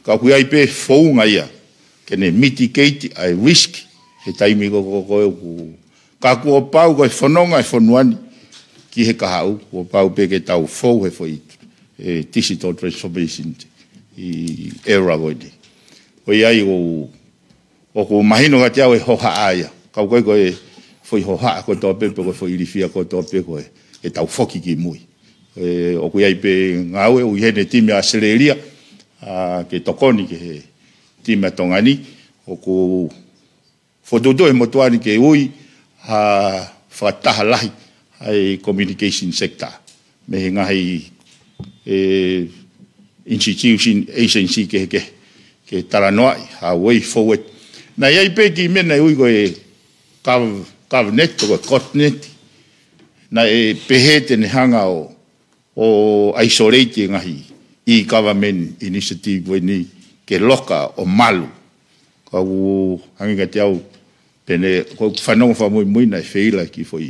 ka ʻoku ʻi ai pē founga ia, ke ne mitigate ʻa e risk, he taimi ko, ko, ko ē ʻoku, ka kuo pau ko e fononga e fonua ni, ki he kahaʻu, kuo pau pē ke tau fou he foʻi, ʻe, digital transformation, ʻi era ko eni. Ko ia ai ʻoku ʻoku mahino kiate au e hohaʻa ia. Ka ʻoku ʻikai ko e foʻi hohaʻa kotoa pē, pe ko e foʻi ilifia kotoa pē ko ē, ʻe tau foki ki mui. ʻE, ʻoku ʻi ai pē ngāue, ʻoku ʻi heni e timi ʻa ʻAositelēlia, ʻa, ke tokoni ki he timi ʻa Tonga ni, ʻoku fokotuʻutuʻu he motuʻa ni ke ui ha fakataha lahi ʻa e communication sector. Mei he ngaahi, ʻe, institution, agency kehekehe, ke talanoaʻi, ha way forward. Naʻe ʻi ai pē kiʻi meʻa naʻe ui ko e gov-, government, ko e coordinate. Naʻe pehē te ne hanga ʻo, ʻo isolate e ngaahi e-government initiative ko eni ke loka ʻo malu. Ka ʻoku hangē kiate au, pea ne, ko e fanongo fakamuimui naʻe feila e kiʻi foʻi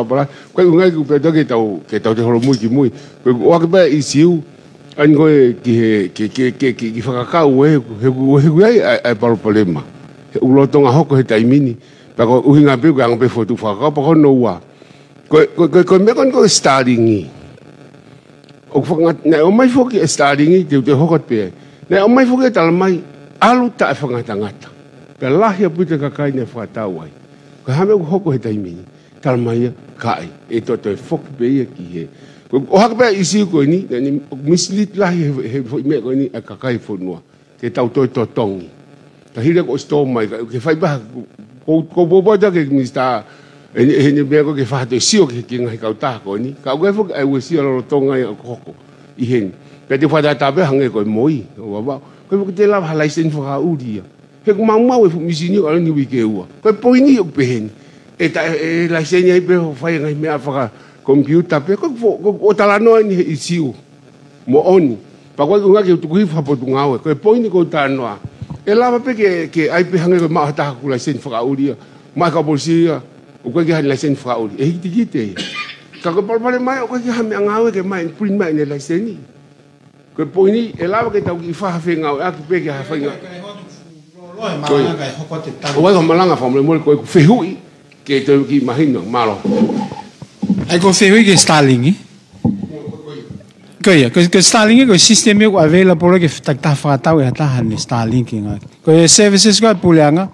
fakapapala. Ko e ʻuhinga ia ʻoku pehē atu ke tau, ke tau toe holomui ki mui. Ko e ʻohake pē ʻa e ʻisiū ʻa eni ko ē ki he, ki, ki, ki, ki, ki he fakakaukau ʻe, he, he, he, he, ʻa e, ʻa e palopalema. He ʻoku lolotonga hoko he taimi ni. Pea ko e ʻuhinga pē, ko e anga pē fotu fakakaukau, pea ko hono ua. Ko e, ko e, ko e, ko e meʻa ko eni ko e Starlink. ʻOku faka-, naʻe ʻomai foki e Starlink, te u toe hoko atu pē ai. Naʻe ʻomai foki e talamai, ʻalu taʻefakangatangata. Pea lahi ʻaupito e kakai naʻe fakatau ai. Ko e hā e meʻa ʻoku hoko he taimi ni. Talamai ia, ʻikai, ʻe toe toe foki pē ia ki he. Ko e ʻohake pē ʻa e ʻisiū ko eni, naʻa ne mislead lahi he, he foʻi meʻa ko eni ʻa e kakai fonua. Ke tau toe totongi. Ka hili ko e ʻosi tō mai, ka, ke fai pē ha, ko, ko, ko, ko, ke Minisitā, ʻe, ʻe, ʻe, meʻa ko ē ke fai ha toe sio ki he, ki he ngaahi kautaha ko eni. Ka ʻoku ʻi ai foki ʻa e uesia lolotonga ia ʻoku hoko ʻi heni. Pea te u fakatātā pē hangē ko e MOI, ʻo Vavaʻu. Ko e foki te lava ha laiseni fakaʻuli ia. He ʻoku maumau e fuʻu mīsini ʻo ʻalu eni uike ua. Ko e poini ʻoku pehē ni. ʻE ta, ʻe, ʻe laiseni ai pē ʻo fai e ngaahi meʻa fakakomipiuta pē. Ko e fo-, ko, ʻo talanoa eni he ʻisiū moʻoni. Pea ko e ʻuhinga ke u tuku hifo ha potungāue. Ko e poini ʻoku ou talanoa. ʻE lava pē ke, ke ʻai pē hangē ko e maʻu ha taha ʻoku laiseni fakaʻuli ia. Maʻu e kau polisi ia. ʻOku ʻikai ke ʻi ai ha laiseni fakaʻuli. ʻE hiki tikite ia. Ka ko e palopalema ia, ʻoku ʻikai ke ʻi ai ha meʻangāue ke maʻu e print maʻu ʻene laiseni. Ko e poini, ʻe lava ke tau kiʻi fai ha fengāueʻaki pē ke ha fainga. Ko e, ʻoku ʻi ai ha malanga fakamolemole ko ʻeku fehuʻi, ke toe kiʻi mahino, mālō. ʻAi ko e fehuʻi ki he Starlink. Ko ia, ko e, ko e Starlink, ko e system ia ʻoku available ke takitaha fakatau ʻe ha taha ʻene Starlink ngā. Ko e services ko e puleʻanga,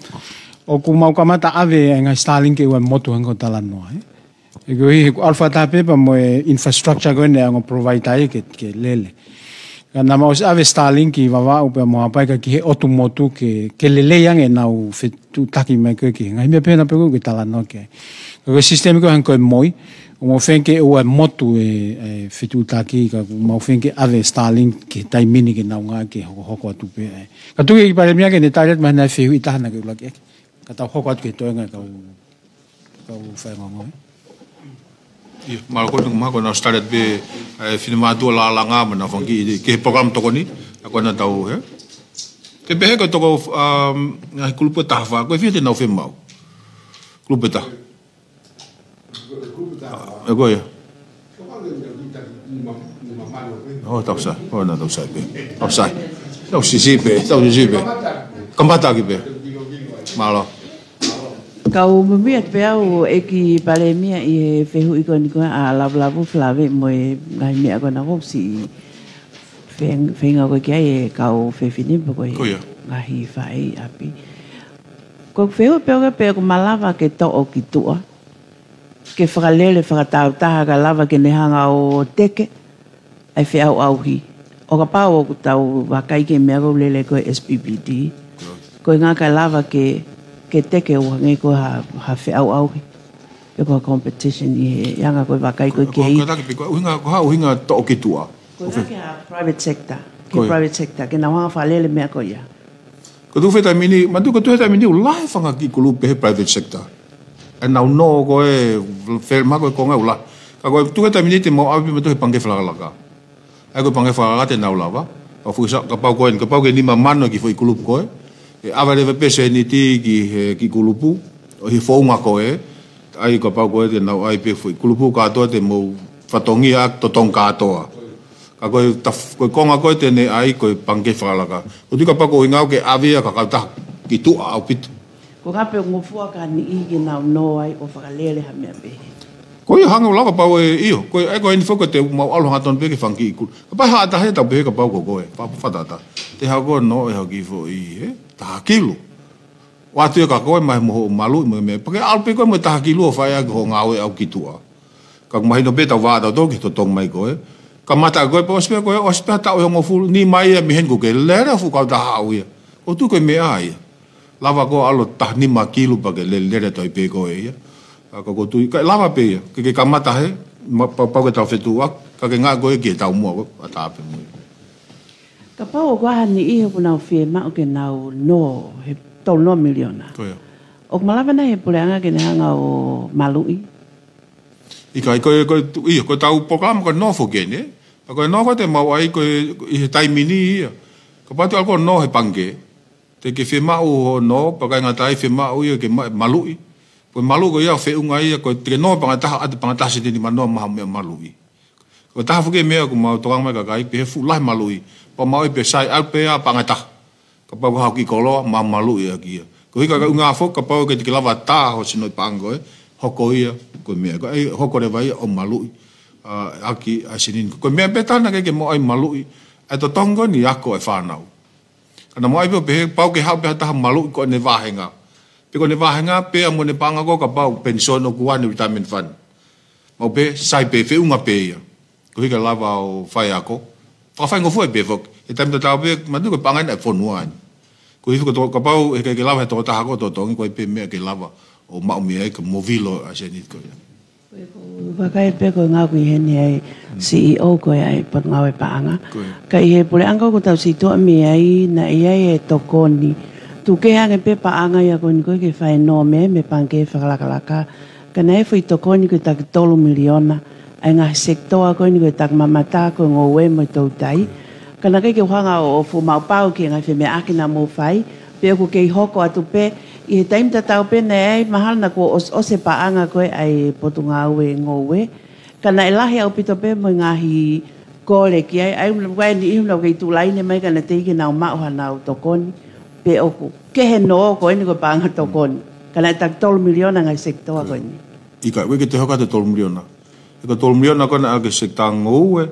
ʻoku mau kamata ʻave e ngaahi Starlink ʻi he ua motu hangē ko e talanoa, ē. ʻE koeʻuhi he ʻoku ʻalu fakataha pē pea mo e infrastructure ko eni ʻa e ongo provider ia ke, ke lele. Ka naʻa mau ʻosi ʻave Starlink ki Vavaʻu pea mo Haʻapai kae ki he ʻotu motu ke, ke lelei ange ʻenau fetuʻutaki mai ko ē ki he ngaahi meʻa pehē naʻa pē ko ē ʻoku ke talanoa ki ai. Ka ko e system ko ē hangē ko e MOI, ʻoku mau feinga ke ʻoua ʻe motu e, e fetuʻutaki ka ʻoku mau feinga ke ʻave Starlink ki he taimi ni ke nau ngāueʻaki hokohoko atu pē ai. Ka tuku ki he Palēmia ke ne tali atu mahalo ʻe fehuʻi ʻe taha naʻa ke ʻuluaki ʻeke. Ka tau hoko atu ki he toenga kau Kau faingongo, ē? ʻIo, mālō ko ē, mahalo ko ʻenau start pē, ē, finemātuʻa lālanga, mo ʻenau fanga kiʻi, ki he polokalama tokoni, ʻa ko ʻenau tau, ē? Te pehē ko e toko, um, ngaahi kulupu ʻe taha fā, ko e fiha te nau fiemaʻu? Kulupu ʻe taha. Ē, ko ia. ʻO, tau sai. ʻO, na tau sai pē. Tau sai. Tau sisi pē. Tau sisi pē. Kamata ʻaki pē. Mālō. Kau mimi atu pē au ʻEiki Palēmia ʻi he fehuʻi ko eni ko ē ʻa Lavulavu Flave mo e ngaahi meʻa ko ena ʻoku ou siʻi fe-, feinga ko ē ki ai e kau fefine pe ko e Ko ia. ngaahi faʻē ʻi ʻapi. Ko e fehuʻi pē ko ē pe ʻoku malava ke toʻo ki tuʻa. Ke fakalele fakatāutaha kae lava ke ne hanga ʻo teke ʻa e feʻauʻauhi. ʻO kapau ʻoku tau vakai ki he meʻa ʻoku lele ko e S P P D. Ko e ʻuhinga kae lava ke, ke teke ʻo hangē ko ha, ha feʻauʻauhi. Pe ko ha competition ʻi he anga ko e vakai ko ē ki ai. Ko e taki pē ko e ʻuhinga, ko e hā e ʻuhinga toʻo ki tuʻa? Ko e ʻuhinga ki ha private sector. Ki Ko e. private sector. Ke nau hanga fakalele meʻa ko ia. Ko e tuʻu he taimi ni, manatuʻi ko e tuʻu he taimi ni ʻoku lahi e fanga kiʻi kulupu he private sector. ʻE nau nō ko ē, fe-, mahalo ko e konga ʻoku lahi. Ka ko e tuʻu he taimi ni te mau ʻave pē mautolu he pangikē fakalakalaka. ʻA ia ko e pangikē fakalakalaka te nau lava. Pea fuʻu sa-, kapau ko ē, kapau ko e nima mano e kiʻi foʻi kulupu ko ē. ʻE ʻave leva pē sēniti ki he kiʻi kulupu. ʻO he founga ko ē. ʻA ia kapau ko ē te nau ʻai pē foʻi kulupu kātoa te mau fatongia totongi kātoa. Ka ko e taf-, ko e konga ko ē te ne ʻai ko e pangikē fakalakalaka. ʻOku ou tui kapau ko e ʻuhinga ke ʻave ia ki ha kautaha ki tuʻa ʻaupito. Ko e ʻuhinga pē ʻoku ngofua ki ha niʻihi ke nau nō ai ʻo fakalele ha meʻa pehē. Ko ia hangē ʻoku lau kapau ʻe ʻio. Ko e, ʻa ia ko eni foki ko ē te mau ʻalu hangatonu pē ki he fanga kiʻi kulupu. Kapau ha taha ia tau pehē kapau ko koe. Fa-, fa-, fatata. Te hako nō e haki foʻi, ē? Taha kilu. ʻOatu ia kia koe mai mo hoʻo maluʻi mo e meʻa. Pea ke ʻalu pē koe mo e taha kilu ʻo fai ʻaki hoʻo ngāue ʻaʻau ki tuʻa. Ka ʻoku mahino pē ʻetau vā ʻatautolu ki he totongi mai ko ē. Kamata ko ē, pea ʻosi pē ko ē, ʻosi pē ha taʻu ʻe hongofulu, nima ia mei heni kuo ke lele fuʻu kautaha ʻaʻau ia. ʻOku ou tui ko e meʻa ia. Lava koe ʻo ʻalu taha nima kilu pea ke lele, lele atu ai pē koe ia. Ka ʻoku ou tui, kae lava pē ia. Ke, ke kamata hē, ma-, pau, pau ke tau fetuʻutaki, ka ke ngāue ko ē ki he taumuʻa ko ē, ʻatā pē mo ia. Kapau ʻoku ʻi ai ha niʻihi ʻoku nau fiemaʻu ke nau nō he tolu noa miliona. Ko ia. ʻOku malava nai he puleʻanga ke ne hanga ʻo maluʻi? ʻIkai, ko e, ko e, tu-, ʻio, ko ʻetau polokalama ko e nofo ke ne. Ka ko e nofo te mau ai ko e, ʻi he taimi ni ia. Kapau te ke ʻalu ʻo nō he pangikē, te ke fiemaʻu hoʻo nō, pea ʻikai ngata ai, fiemaʻu ia ke ma-, maluʻi. Ko e maluʻi ko ia ʻoku feʻunga ia, ko e te ke nō he paʻanga ʻe taha, ʻoatu e paʻanga ʻe taha seniti nimanoa maʻa ha meʻa maluʻi. Ko e taha foki e meʻa ʻoku mau tokanga mai ki ai, pehē fuʻu lahi maluʻi. Pea mau ʻai pē sai, ʻalu pē ʻa e paʻanga ʻe taha. Kapau ko ha kiʻi koloa, mau maluʻi ʻaki ia. Koeʻuhi ka ʻoku ʻuhinga foki, kapau ʻoku teʻeki ke lava tā hoʻo sinoʻi paʻanga ko ē, hoko ia ko e meʻa. Ko e hoko leva ia ʻo maluʻi, ā, ʻaki ʻa e seniti. Ko e meʻa pē taha naʻe ʻikai ke mau ʻai maluʻi, ʻa e totongi ko eni ako e fānau. Ka naʻa mau ʻai pē ʻo pehē, pau ke haʻu pē ha taha maluʻi ko ʻene vāhenga. Pe ko ʻene vāhenga, pea mo ʻene paʻanga ko ē kapau penisoni ʻoku ʻi ai ʻene retirement fund. Mau pehē, sai pē, feʻunga pē ia. Koeʻuhi ke lava ʻo faiako. Fakafaingofua pē foki. He taimi tatau pē, manatuʻi ko e paʻanga eni ʻa e fonua eni. Koeʻuhi ko e to-, kapau ʻe ʻikai ke lava he tokotaha ko ē ʻo totongi, ʻoku ʻikai pē meʻa ke lava ʻo maʻu mei ai ka mo vilo ʻa e seniti ko ia. Ko e, ʻoku ou vakai pē ko e ngāue ʻoku ʻi heni ʻa e C E O ko ē ʻa e Potungāue Paʻanga. Ko ia. Ka ʻi he puleʻanga ʻoku tau situʻa mei ai, naʻe ʻi ai e tokoni. Tuku kehe ange pē paʻanga ia ko eni ko ē ke fai e nō mei he pangikē fakalakalaka. Ka naʻe ʻi ai e foʻi tokoni ko e taki tolu miliona ʻa e ngaahi sekitoa ko eni ko e taki mamata, ko e ngoue mo e toutai. Ka naʻe ʻikai ke u hanga ʻo, ʻo fuʻu maʻu pau ki he ngaahi femeʻaʻaki naʻa mou fai, pe ʻoku kei hoko atu pē, ʻi he taimi tatau pē naʻe ʻi ai mahalo naʻa kuo ʻos-, ʻosi e paʻanga ko ē ʻa e Potungāue Ngoue. Ka naʻe lahi ʻaupito pē mo e ngaahi kole ki ai, ʻa ia ʻoku ʻi ai e niʻihi naʻa nau kei tuʻu laine mai ka naʻe teʻeki ke nau maʻu haʻanau tokoni, pe ʻoku kehe nō ko eni ko e paʻanga tokoni. Ka naʻe taki tolu miliona ngaahi sekitoa ko eni. ʻIkai, ʻoku ʻikai ke toe hoko atu e tolu miliona. He ko e tolu miliona ko ē naʻe ʻoange ki he sekitoa ngoue,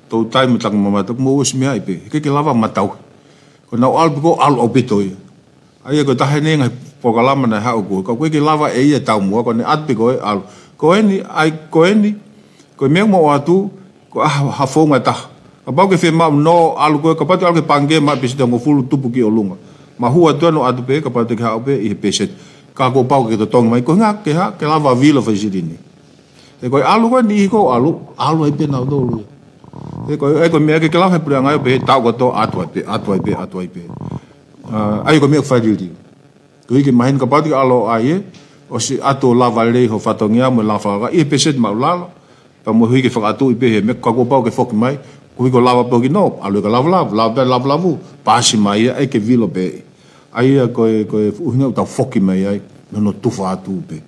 toutai mo e taki mamata, mou ʻosi meaʻi pē. ʻIkai ke lava matau. Ko ʻenau ʻalu pē ko ē ʻalu ʻaupito ia. ʻA ia ko e taha eni e ngaahi polokalama naʻe haʻu ko ē. Ka ʻoku ʻikai ke lava ʻe ia e taumuʻa, ko ʻene ʻatu pē ko ē ʻalu. Ko eni, ʻa ia ko eni, ko e meʻa ʻoku mau ʻoatu, ko e ʻai ha founga ʻe taha. Kapau ʻoku ke fiemaʻu nō ʻalu ko ē, kapau te ke ʻalu ki he pangikē maʻu e peseti ʻe hongofulu tupu ki ʻolunga. Mahua atu ʻa e nō ʻatu pē, kapau te ke haʻu pē ʻi he peseti. Ka kuo pau ke totongi mai, ko e ʻuhinga ke ha, ke lava vilo fai silini. He ko e ʻalu ko ē niʻihi ko ē ʻalu, ʻalu ai pē nautolu ia. He ko e, he ko e meʻa ʻikai ke lava he puleʻanga ia ʻo pehē taʻu kotoa ʻatu ai pē, ʻatu ai pē, ʻatu ai pē. Ā, ʻa ia ko e meʻa ʻoku fakaliliu. Koeʻuhi ke mahino kapau te ke ʻalu ʻo ʻai ē, ʻosi ʻatu ʻo lava lelei hoʻo fatongia mo e langa fakakaukau ʻi he peseti māʻulalo, pea mo e ʻuhi ke fakaʻatuʻi pē he meʻa ka kuo pau ke foki mai, koeʻuhi ko e lava pē hoʻo kiʻi nō, ʻalu ē ka lavulavu, lava pē lavulavu, pasi mai ia, ʻai ke vilo pē. ʻA ia ko e, ko e ʻuhinga ʻoku tau foki mai ai, no no tufa atu pē.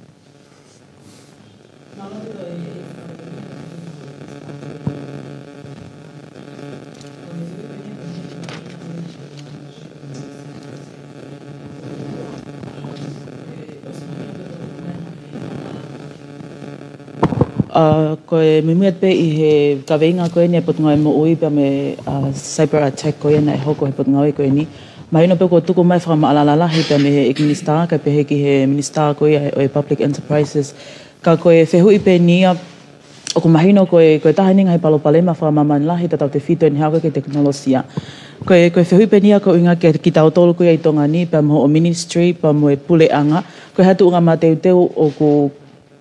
Ā, ko e muimui atu pē ʻi he kaveinga ko eni ʻa e Potungāue Moʻui pea mo e, ā, cyber attack ko ia naʻe hoko he potungāue ko eni. Mahino pē kuo tuku mai e fakamaʻalaʻala lahi pea mei he ʻEiki Minisitā, kae pehē ki he Minisitā ko ia ʻo e Public Enterprises. Ka ko e fehuʻi pē eni ia, ʻoku mahino ko e, ko e taha eni e ngaahi palopalema fakamāmani lahi tautautefito ʻene haʻu ko ē ki he tekinolosia. Ko e, ko e fehuʻi pē eni ia ko e ʻuhinga kiate kitautolu ko ia ʻi Tonga ni, pea mo hoʻo ministry, pea mo e puleʻanga. Ko e hā e tuʻunga mateuteu ʻoku,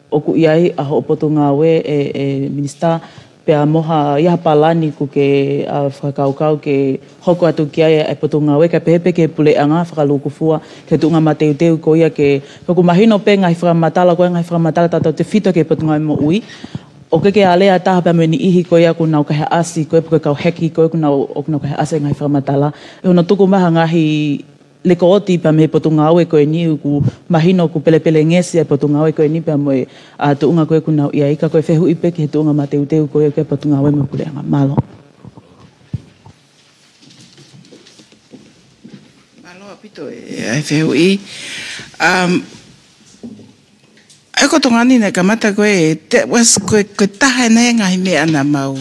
ʻoku ʻi ai ʻa hoʻo potungāue ʻe, ʻe Minisitā, pea mo ha, ʻi ai ha palani ʻoku ke, ā, fakakaukau ke hoko atu ki ai e potungāue, kae pehē pē ki he puleʻanga fakalūkufua, ki he tuʻunga mateuteu ko ia ke, ʻoku mahino pē ngaahi fakamatala, ko e ngaahi fakamatala tautautefito ki he Potungāue Moʻui. ʻOku ʻikai ke alea taha pea mo e niʻihi ko ia ʻoku nau kaihaʻasi, ko e, pe ko e kau heki ko ē ʻoku nau, ʻoku nau kaihaʻasi e ngaahi fakamatala. ʻI hono tuku mai ha ngaahi lekooti pea mei he potungāue ko eni ʻoku mahino ʻoku pelepelengesi e potungāue ko eni pea mo e, ā, tuʻunga ko ē ʻoku nau ʻi ai, ka ko e fehuʻi pē ki he tuʻunga mateuteu ko ia ki he potungāue mo e puleʻanga. Mālō. Mālō ʻaupito e, e fehuʻi. Um, ʻa ia ko Tonga ni naʻe kamata ko e, te, was, ko e, ko e taha eni e ngaahi meʻa naʻa mau,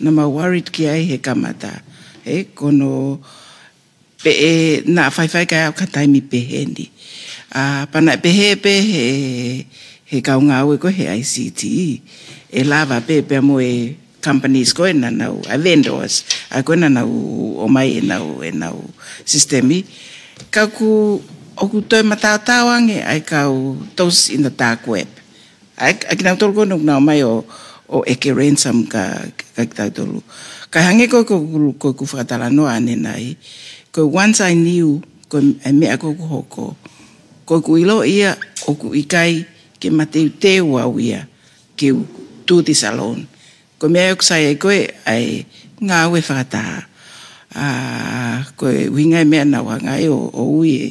naʻa mau worried ki ai he kamata. Ē, ko hono pē ʻe naʻa faifai kae ʻi ai ha taimi pehē ni. Ā, pea naʻe pehē pē he, he kau ngāue ko ē he I C T, ʻe lava pē pea mo e companies ko ē naʻa nau, ʻa e vendors, ʻa ē ko ē naʻa nau ʻomai ʻenau, ʻenau system. Ka ʻoku, ʻoku toe mataotao ange ʻa e kau, those in the dark web. ʻA e, ʻa kinautolu ko ē naʻa nau ō mai ʻo, ʻo ʻeke ransom kia, kia kitautolu. Kae hangē ko, ko, ko, ko ʻeku fakatalanoa ʻanenai. Ko e once I knew, Ko e meʻa ko ē ʻoku hoko, ko ʻeku ʻilo ia ʻoku ʻikai ke mateuteu au ia ke u do this alone. Ko e meʻa ʻoku sai ai ko ē ʻa e ngāue fakataha. ʻA, ko e ʻuhinga e meʻa naʻa ku hanga ai ʻo, ʻo ui e,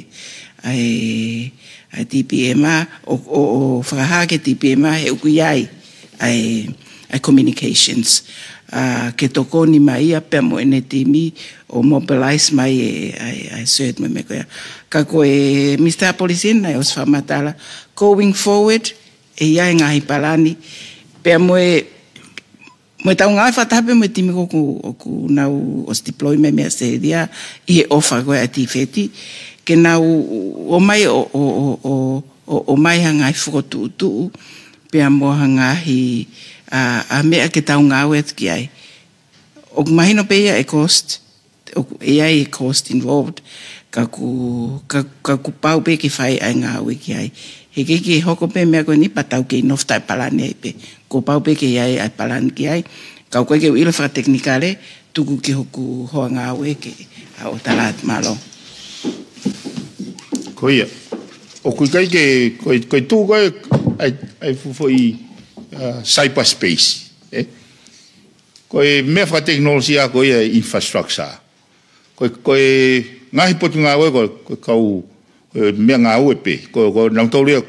ʻa e, ʻa e TPMR, ʻo, ʻo, ʻo fakahā ki he TPMR he ʻoku ʻi ai ʻa e, ʻa e communications. ʻA, ke tokoni mai ia pea mo ʻene timi ʻo mobilize mai e, ʻa e, ʻa e CERT mo e meʻa ko ia. Ka ko e Minisitā Polisi naʻe ʻosi fakamatala, going forward, ʻe ʻi ai e ngaahi palani, pea mo e, mo ʻetau ngāue fakataha pē mo e timi ko ē ʻoku, ʻoku nau ʻosi deploy mai mei ʻAositelēlia ʻi he ʻofa ko ē ʻa e TVET, ke nau ō mai ʻo, ʻo, ʻo, ʻo, ʻo, ʻomai ha ngaahi fokotuʻutuʻu, pea mo ha ngaahi, ʻa, ʻa meʻa ke tau ngāue atu ki ai. ʻOku mahino pē ia e cost, ʻoku ʻi ai e cost involved, ka ʻoku, ka, ka ʻoku pau pē ke fai ʻa e ngāue ki ai. He ʻikai ke hoko pē meʻa ko eni pea tau kei nofo taʻepalani ai pē. Kuo pau pē ke ʻi ai ʻa e palani ki ai. Ka ʻoku ʻikai ke u ʻilo fakatekinikale, tuku ki hoku hoa ngāue ke ʻa ʻo tala atu. Mālō. Ko ia. ʻOku ʻikai ke, ko e, ko e tuʻu ko ē ʻa e, ʻa e fuʻu foʻi, uh, cyberspace, ē? Ko e meʻa fakatekinolosia ko ia e infrastructure. Ko e, ko e ngaahi potungāue ko, ko e kau, ko e meʻangāue pē. Ko, ko nautolu ia,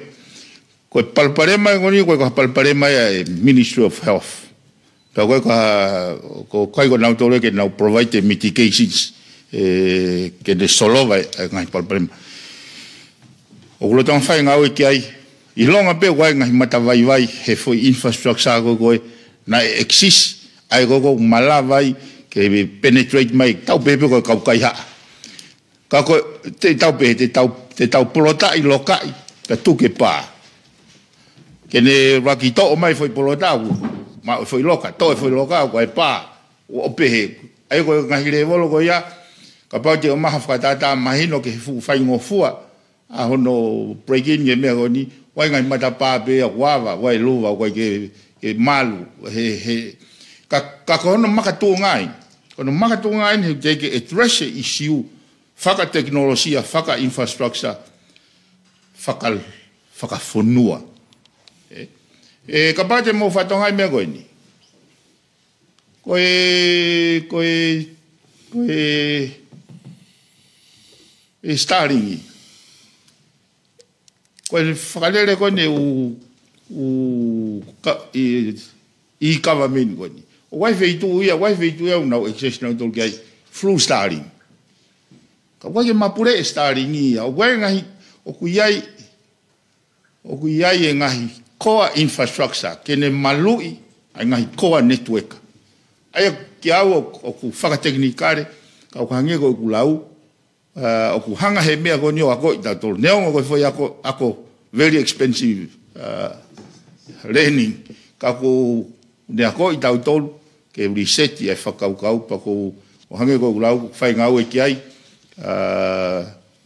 ko e palopalema ko eni, ko e, ko e palopalema ia e Ministry of Health. Pea ko e, ko, ko e ʻikai ko nautolu ia ke nau provide e medications, ē, ke ne solova e, e ngaahi palopalema. ʻOku lolotonga fai ngāue ki ai, ʻilonga pē ʻoku ʻi ai e ngaahi matavaivai he foʻi infrastructure ko ē ko ē naʻe exist, ʻa ē ko ē ʻoku malava ai ke penetrate mai, tau pehē pē ko e kau kaihaʻa. Ka ko e, te tau pehē, te tau, te tau polotaʻi lokaʻi, ka tuku e pā. Ke ne ʻuluaki toʻo mai foʻi polota ʻoku maʻu e foʻi loka, toʻo e foʻi loka ʻoku ʻi ai e pā, ʻo pehē. ʻA ia ko e ngaahi lēvolo ko ia, kapau te ʻomai ha fakatātā mahino ki he fuʻu faingofua ʻa hono break in e meʻa ko eni, ʻoku ʻi ai e ngaahi matapā pē ia ʻoku ava, ʻoku ʻi ai e luva, ʻoku ʻikai ke, ke malu, he, he, ka, ka ko hono makatuʻunga eni. Ko hono makatuʻunga eni he te ke address e issue fakatekinolosia, faka-infrastructure, faka, fakafonua. Ē, ē, kapau te mou fakatokangaʻi e meʻa ko eni. Ko e, ko e, ko e, e Starlink. Ko e fakalele ko eni ʻū, ʻū ka, e, e-government ko eni. ʻOku ʻi ai e feituʻu ia, ʻoku ʻi ai e feituʻu ia ʻoku nau access nautolu ki ai through Starlink. Ka ʻoku ʻikai ke mapuleʻi e Starlink ia, ʻoku ʻi ai e ngaahi, ʻoku ʻi ai, ʻoku ʻi ai e ngaahi core infrastructure, ke ne maluʻi ʻa e ngaahi core network. ʻA ia kiate au ʻoku, ʻoku fakatekinikale, ka ʻoku hangē ko ʻeku lau, ʻa, ʻoku hanga he meʻa ko eni ʻo akoʻi tautolu. Neongo ko e foʻi ako, ako very expensive, ʻa, learning. Ka ʻoku ne akoʻi tautolu ke reset ʻa e fakakaukau pea ʻoku, ʻo hangē ko ʻeku lau, fai ngāue ki ai, ʻa,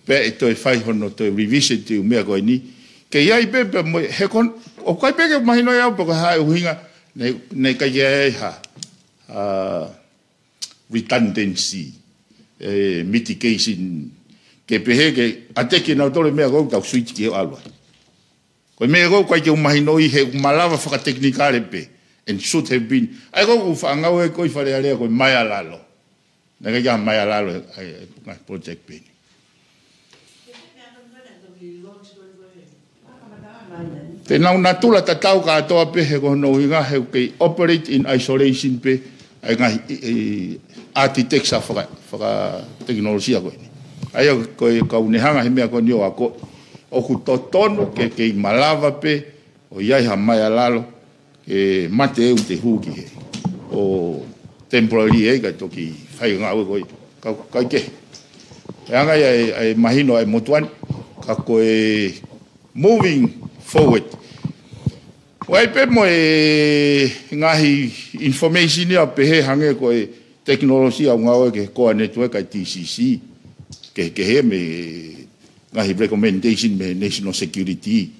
pea ʻe toe fai hono toe revisit e ʻū meʻa ko eni. Ke ʻi ai pē, pea mo e, he ko hono, ʻoku ʻikai pē ke mahino ia pē ko e hā e ʻuhinga, ne, ne ʻikai ke ʻi ai ha, ʻa, redundancy, e, mitigation, ke pehē ke ʻateki nautolu e meʻa ko ē ʻoku tau switch ki he ʻalu ai. Ko e meʻa ko ē ʻoku ʻikai ke u mahinoʻi he ʻoku malava fakatekinikale pē, and should have been. ʻA ia ko ʻeku faʻa ngāue ko ē ʻi Fale Alea ko e Maea Lalo. Naʻe ʻikai ke ʻi ai ha Maea Lalo, ʻa e, ʻa e project pē eni. Te nau natula tatau kātoa pē he ko hono ʻuhinga he ʻoku kei operate in isolation pē ʻa e ngaahi, e, e, architecture faka, fakatekinolosia ko eni. ʻA ia ko e kau ne hanga he meʻa ko eni ʻo ako, ʻoku totonu ke kei malava pē ʻo ʻi ai ha Maea Lalo, ke mate ʻe au te u hū ki hē. ʻO temporary ē, ka toki fai ngāue ko ē. Ka, ka ʻikai ke. ʻE anga ia e, e mahino ʻa e motuʻa ni, ka ko e moving forward. ʻOku ʻi ai pē mo e ngaahi information ia pehē hangē ko e tekinolosia ʻoku ngāue ki he core network ʻa e TCC. Ke, ke he mei he ngaahi recommendation mei he national security.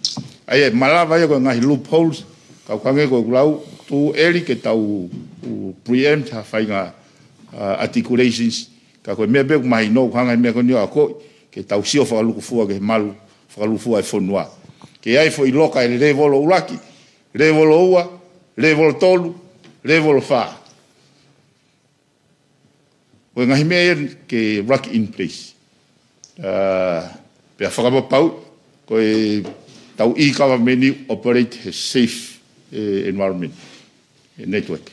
ʻA ia, malava ia ko e ngaahi loopholes, ka ʻoku hangē ko ʻeku lau, too early ke tau, u, preempt ha faʻahinga, ʻa, articulations, ka ko e meʻa pē ʻoku mahino, ʻoku hanga he meʻa ko eni ʻo akoʻi, ʻetau sio fakalūkufua ki he malu fakalūkufua ʻa e fonua. Ke ʻi ai e foʻi loka ʻi he lēvolo ʻuluaki, lēvolo ua, lēvolo tolu, lēvolo fā. Ko e ngaahi meʻa ia ke lock in place. Ā, pea fakapapauʻi ko ʻetau e-government ʻoku operate he safe, ē, environment, ē, network.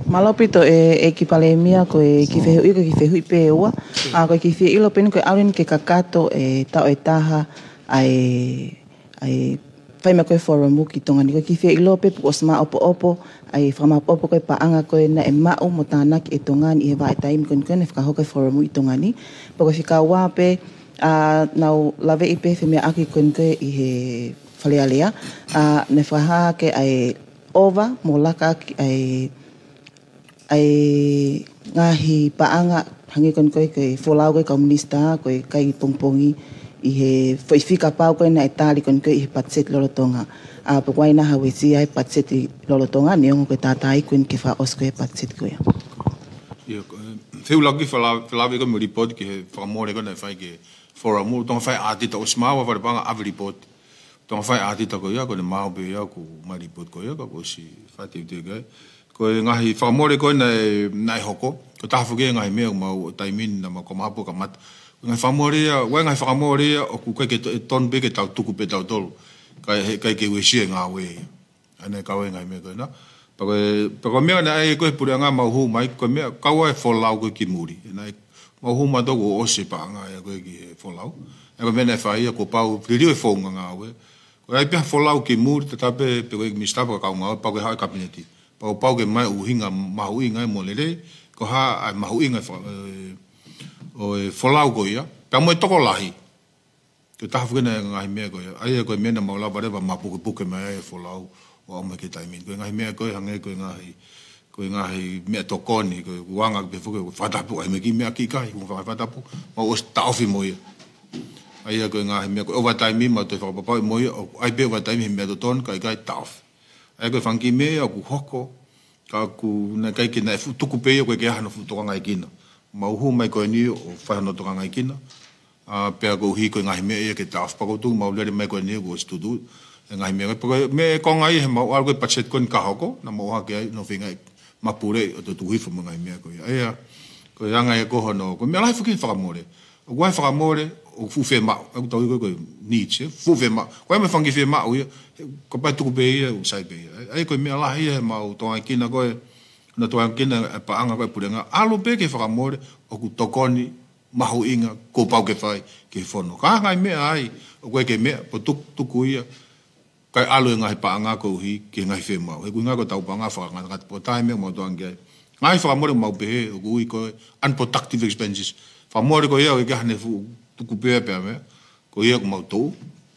Mālō ʻaupito ʻEiki Palēmia, ko e kiʻi fehuʻi, ko e kiʻi fehuʻi pē ʻe ua. Ā, ko e kiʻi fie ʻilo pē eni ko e ʻalu eni ke kakato e taʻu ʻe taha ʻa e, ʻa e fai mai ko ē e forum ki Tonga ni. Ko e kiʻi fie ʻilo pē pe kuo ʻosi maʻopoʻopo ʻa e fakamāʻopoʻopo ko ē paʻanga ko ē naʻe maʻu mo tānaki ʻe Tonga ni ʻi he vahaʻa taimi ko eni ko ē naʻe fakahoko e forum ʻi Tonga ni. Pea ko e fika ua pē, ā, naʻa ku laveʻi pē femeʻaʻaki ko eni ko ē ʻi he Fale Alea, ā, naʻe fakahā ʻaki ʻa e ʻova mo laka ʻaki ʻa e, ʻa e ngaahi paʻanga hangē ko eni ko ē ko e folau ko ē kau minisitā, ko e kai pongipongi ʻi he foʻi fika pau ko ē naʻe tali ko eni ko ē ʻi he patiseti lolotonga. Ā, pe ʻoku ʻi ai nai ha uesia he patiseti lolotonga, neongo ko e tātāiku eni ke fakaʻosi ko ē patiseti ko ia. ʻIo, ko e, te u lave ki he fala-, felāveʻi ko ē mo e lipooti ki he fakamole ko ē naʻe fai ki he forum, ʻoku totonu ke fai ʻaudit, ʻosi maʻu ʻa e Fale Paʻanga ʻave lipooti. Totonu ke fai ʻaudit ko ia, ko ʻene maʻu pē ia ʻoku ʻomai lipooti ko ia, ka kuo ʻosi fai teuteu ki ai. Ko e ngaahi fakamole ko ē naʻe, naʻe hoko, ko e taha foki e ngaahi meʻa ʻoku mau ʻi he taimi ni naʻa mau kau maʻu pē ʻo kamata. Ko e ngaahi fakamole ia, ʻoku ʻi ai e ngaahi fakamole ia, ʻoku ʻikai ke to-, ʻe totonu pē ke tau tuku pē tautolu. Kae he, ʻikai ke uesia e ngaahi ʻa eni kau e ngaahi meʻa ko ena. Pea ko e, pea ko e meʻa naʻe ʻai ko ē ʻe he puleʻanga mau hū mai, ko e meʻa kau ai e folau ko ē ki muli. Naʻe mau hū mai ʻo ʻosi e paʻanga ia ko ē ki he folau. ʻA ia ko e meʻa naʻe fai ia kuo pau liliu e founga ngāue. Ko e ʻai pē ha folau ki muli, tatau pē pe ko e minisitā pe ko e kau ngāue, pau ke haʻu e kapineti. Pea kuo pau ke ʻomai e ʻuhinga mahuʻinga mo lelei, ko e hā ʻa e mahuʻinga e fo-, ē, ʻo e folau ko ia. Pea mo e tokolahi. Ko e taha foki e ngaahi meʻa ko ia. ʻA ia ko e meʻa naʻa mau lava leva ʻo mapukepuke mai ai e folau ʻo aʻu mai ki he taimi ni. Ko e ngaahi meʻa ko ē hangē ko e ngaahi, ko e ngaahi meʻatokoni, ko e anga pē foki, ko e fakatapu, ʻai mai e kiʻi meʻa ki kai, ko e fakatapu, mau ʻosi taʻofi mo ia. ʻA ia ko e ngaahi meʻa ko e overtime ia, mau toe fakapapauʻi mo ia, ʻoku ʻi ai pē overtime he meʻa totonu, ka ʻikai taʻofi. ʻA ia ko e fanga kiʻi meʻa ia ʻoku hoko, ka ʻoku naʻe ʻikai ke, naʻe fuʻu tuku pē ia, ʻoku ʻikai ke ʻi ai hano fuʻu tokangaekina. Mau hū mai ko eni ʻo fai hano tokangaekina. Ā, pea koeʻuhi ko e ngaahi meʻa ia ke taʻofi, pea ko e tuʻu mau lele mai ko eni kuo ʻosi tuʻutuʻu e ngaahi meʻa. Pea ko e meʻa ʻe konga ia he mau ʻalu ko ē patiseti ko eni ka hoko, naʻa mau ʻohake ai, nofo feinga ke mapuleʻi ʻo toe tuku hifo mo e ngaahi meʻa ko ia. ʻA ia, ko e anga ia ko hono, ko e meʻa lahi foki e fakamole. ʻOku ʻi ai e fakamole ʻoku fuʻu fiemaʻu, ʻoku tau ui ko ē ko e needs, ē, fuʻu fiemaʻu. Ko e meʻa fanga kiʻi fiemaʻu ia, he kapau ʻe tuku pē ia, ʻoku sai pē ia. ʻA ia ko e meʻa lahi ia he mau tokangaekina ko ē, naʻa tokangaekina e paʻanga ko ē ʻa e puleʻanga. ʻAlu pē ki he fakamole ʻoku tokoni mahuʻinga kuo pau ke fai ki he fono. Ka ʻi ai e ngaahi meʻa ai, ʻoku ʻikai ke meʻa, pea tuku, tuku ia, kae ʻalu e ngaahi paʻanga koeʻuhi ki he ngaahi fiemaʻu. He ʻoku ʻuhinga ko ʻetau paʻanga fakangatangata, pea ko e taha e meʻa ʻoku mau tokangaekina ai. Ngaahi fakamole ʻoku mau pehē, ʻoku ui ko e unproductive expenses. Fakamole ko ia ʻoku ʻikai ke ʻi ai hano fuʻu tuku pē ia pea meʻa. Ko ia ʻoku mau toʻo,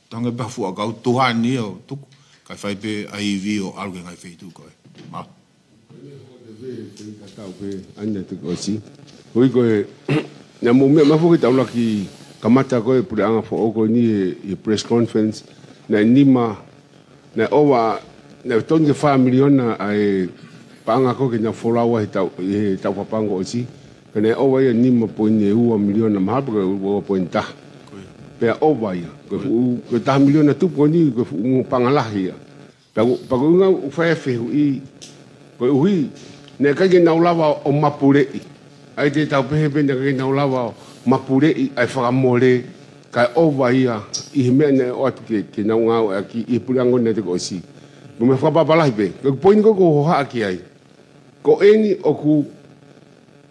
tau hangē pē ha fuʻu ʻakau, tuha eni ia ʻo tuku, kae fai pē ʻa e I V ʻo ʻalu ki he ngaahi feituʻu ko ē. Mālō. Ko e meʻa hoko atu pē, ko e ka tau pē, ʻa eni te ke ʻosi. Ko ia ko e, naʻa mou meʻa mai foki he taulaki kamata ko ē puleʻanga foʻou ko eni he, he press conference, naʻe nima, naʻe ova, naʻe totonu ke fā miliona ʻa e paʻanga ko ē ke nau folau ai he taʻu, he taʻu fakapālangi kuo ʻosi. Ka naʻe ova ia nima poini ua miliona mahalo pe ko e ua poini taha. Ko ia. Pea ova ia. Ko e fuʻu, ko e taha miliona tupu ko eni, ko e fuʻu paʻanga lahi ia. Pea ko, pea ko e ʻuhinga ʻoku fai e fehuʻi, koeʻuhi, naʻe ʻikai ke nau lava ʻo mapuleʻi. ʻA ia te tau pehē pē naʻe ʻikai ke nau lava ʻo mapuleʻi ʻa e fakamole, kae ova ia ʻi he meʻa naʻe ʻoatu ke, ke nau ngāueʻaki ʻi he puleʻanga naʻe toki ʻosi. Ko e meʻa fakapapālangi pē. Ko e poini ko ē ʻoku ou hohaʻa ki ai. Ko eni ʻoku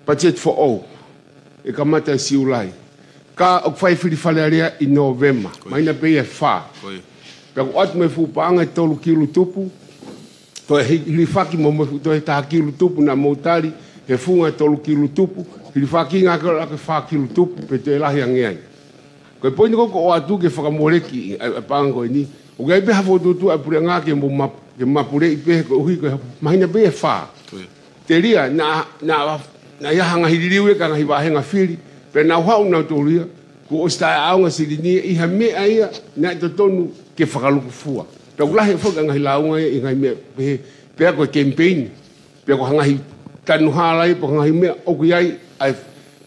patiseti foʻou. ʻE kamata ʻi Siulai. Ka ʻoku fai e fili Fale Alea ʻi Nōvema. Ko ia. Māhina pē ia ʻe fā. Ko ia. Pea ʻoku ʻoatu mo e fuʻu paʻanga ʻe tolu kilu tupu. Toe hi-, hilifaki mo, mo e fuʻu toe taha kilu tupu naʻa mou tali. He funga ʻe tolu kilu tupu. Hilifaki ngāue ke ʻalu ki he fā kilu tupu. Pea toe lahi ange ai. Ko e poini ko ē ʻoku ou ʻoatu ke fakamoleki ʻa e, ʻa e paʻanga ko eni. ʻOku ʻi ai pē ha fokotuʻutuʻu ʻa e puleʻanga ke mo ma-, ke mapuleʻi pē koeʻuhi ko e māhina pē ʻe fā. Ko ia. Telia, naʻa, naʻa, naʻe ʻi ai ha ngaahi liliu ia ki he ngaahi vāhenga fili, pea nau haʻu nautolu ia, kuo ʻosi taʻeʻaonga silini ia ʻi ha meʻa ia naʻe totonu ke fakalūkufua. Pea ʻoku lahi foki e ngaahi lāunga ia ʻi he ngaahi meʻa pehē, pea ko e kemipeini. Pea ko e ngaahi tanu hala ia, pe ko e ngaahi meʻa ʻoku ʻi ai, ʻa e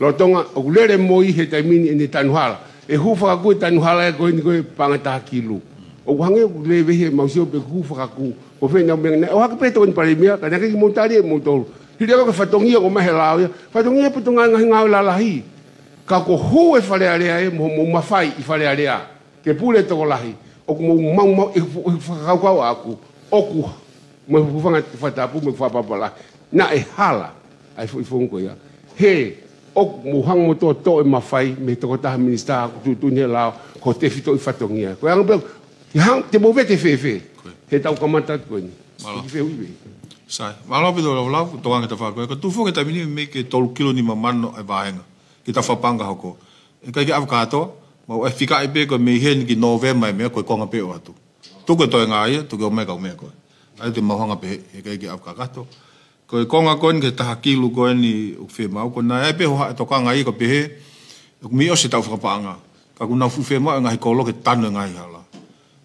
Lolotonga ʻoku lele mo ia he taimi ni ʻene tanu hala. ʻE hū fakakū e tanu hala ia ko eni ko e paʻanga taha kilu. ʻOku hangē ʻoku lele he mau sio pe hū fakakū. Ko fē nau meʻa naʻe ʻohake pē tokoni Palēmia, ka naʻe ʻikai ke mou tali ʻe moutolu. Hili ko e fatongia ʻoku ʻomai he lao ia. Fatongia ʻe he Potungāue Ngaahi Ngāue Lalahi. Ka ko e hū e Fale Alea ia mo, mo mafai ʻi Fale Alea ke pule tokolahi. ʻOku mou maumau e fu-, e fakakaukau ʻaʻaku. ʻOku mo e hūfanga he fakatapu mo e fakapapala. Naʻe hala ʻa e foʻi founga ko ia. He ʻoku mou hanga mo toʻotoʻo e mafai mei he tokotaha minisitā ʻoku tuʻutuʻuni he lao ko e tefitoʻi fatongia. Ko e anga pē, he hang-, te mou vete fēfē. He tau kamata atu ko eni. Mālō. Ki fēfē. Sai. Mālō ʻaupito Lavelau, tokanga ki he tafaʻaki ko ē. Ko e tuʻu foki he taimi ni mei he tolu kilu nima mano e vāhenga. Ki he tafaʻaki paʻanga hoko. ʻE ʻikai ke ʻave kātoa, mau ʻe fikaʻi pē ko e mei heni ki Nōvema e meʻa ko e konga pē ʻoatu. Tuku e toenga ia, tuku ʻo mai kau meʻa ko ē. ʻA ia te mau hanga pē, ʻe ʻikai ke ʻave kakato. Ko e konga ko eni ki he taha kilu ko eni ʻoku fiemaʻu ko ē naʻe ʻi ai pē hoʻo haʻu e tokanga ia ko e pehē, ʻoku mei ʻosi e taʻu fakapaʻanga. Ka ʻoku nau fuʻu fiemaʻu e ngaahi kolo ke tanu e ngaahi hala.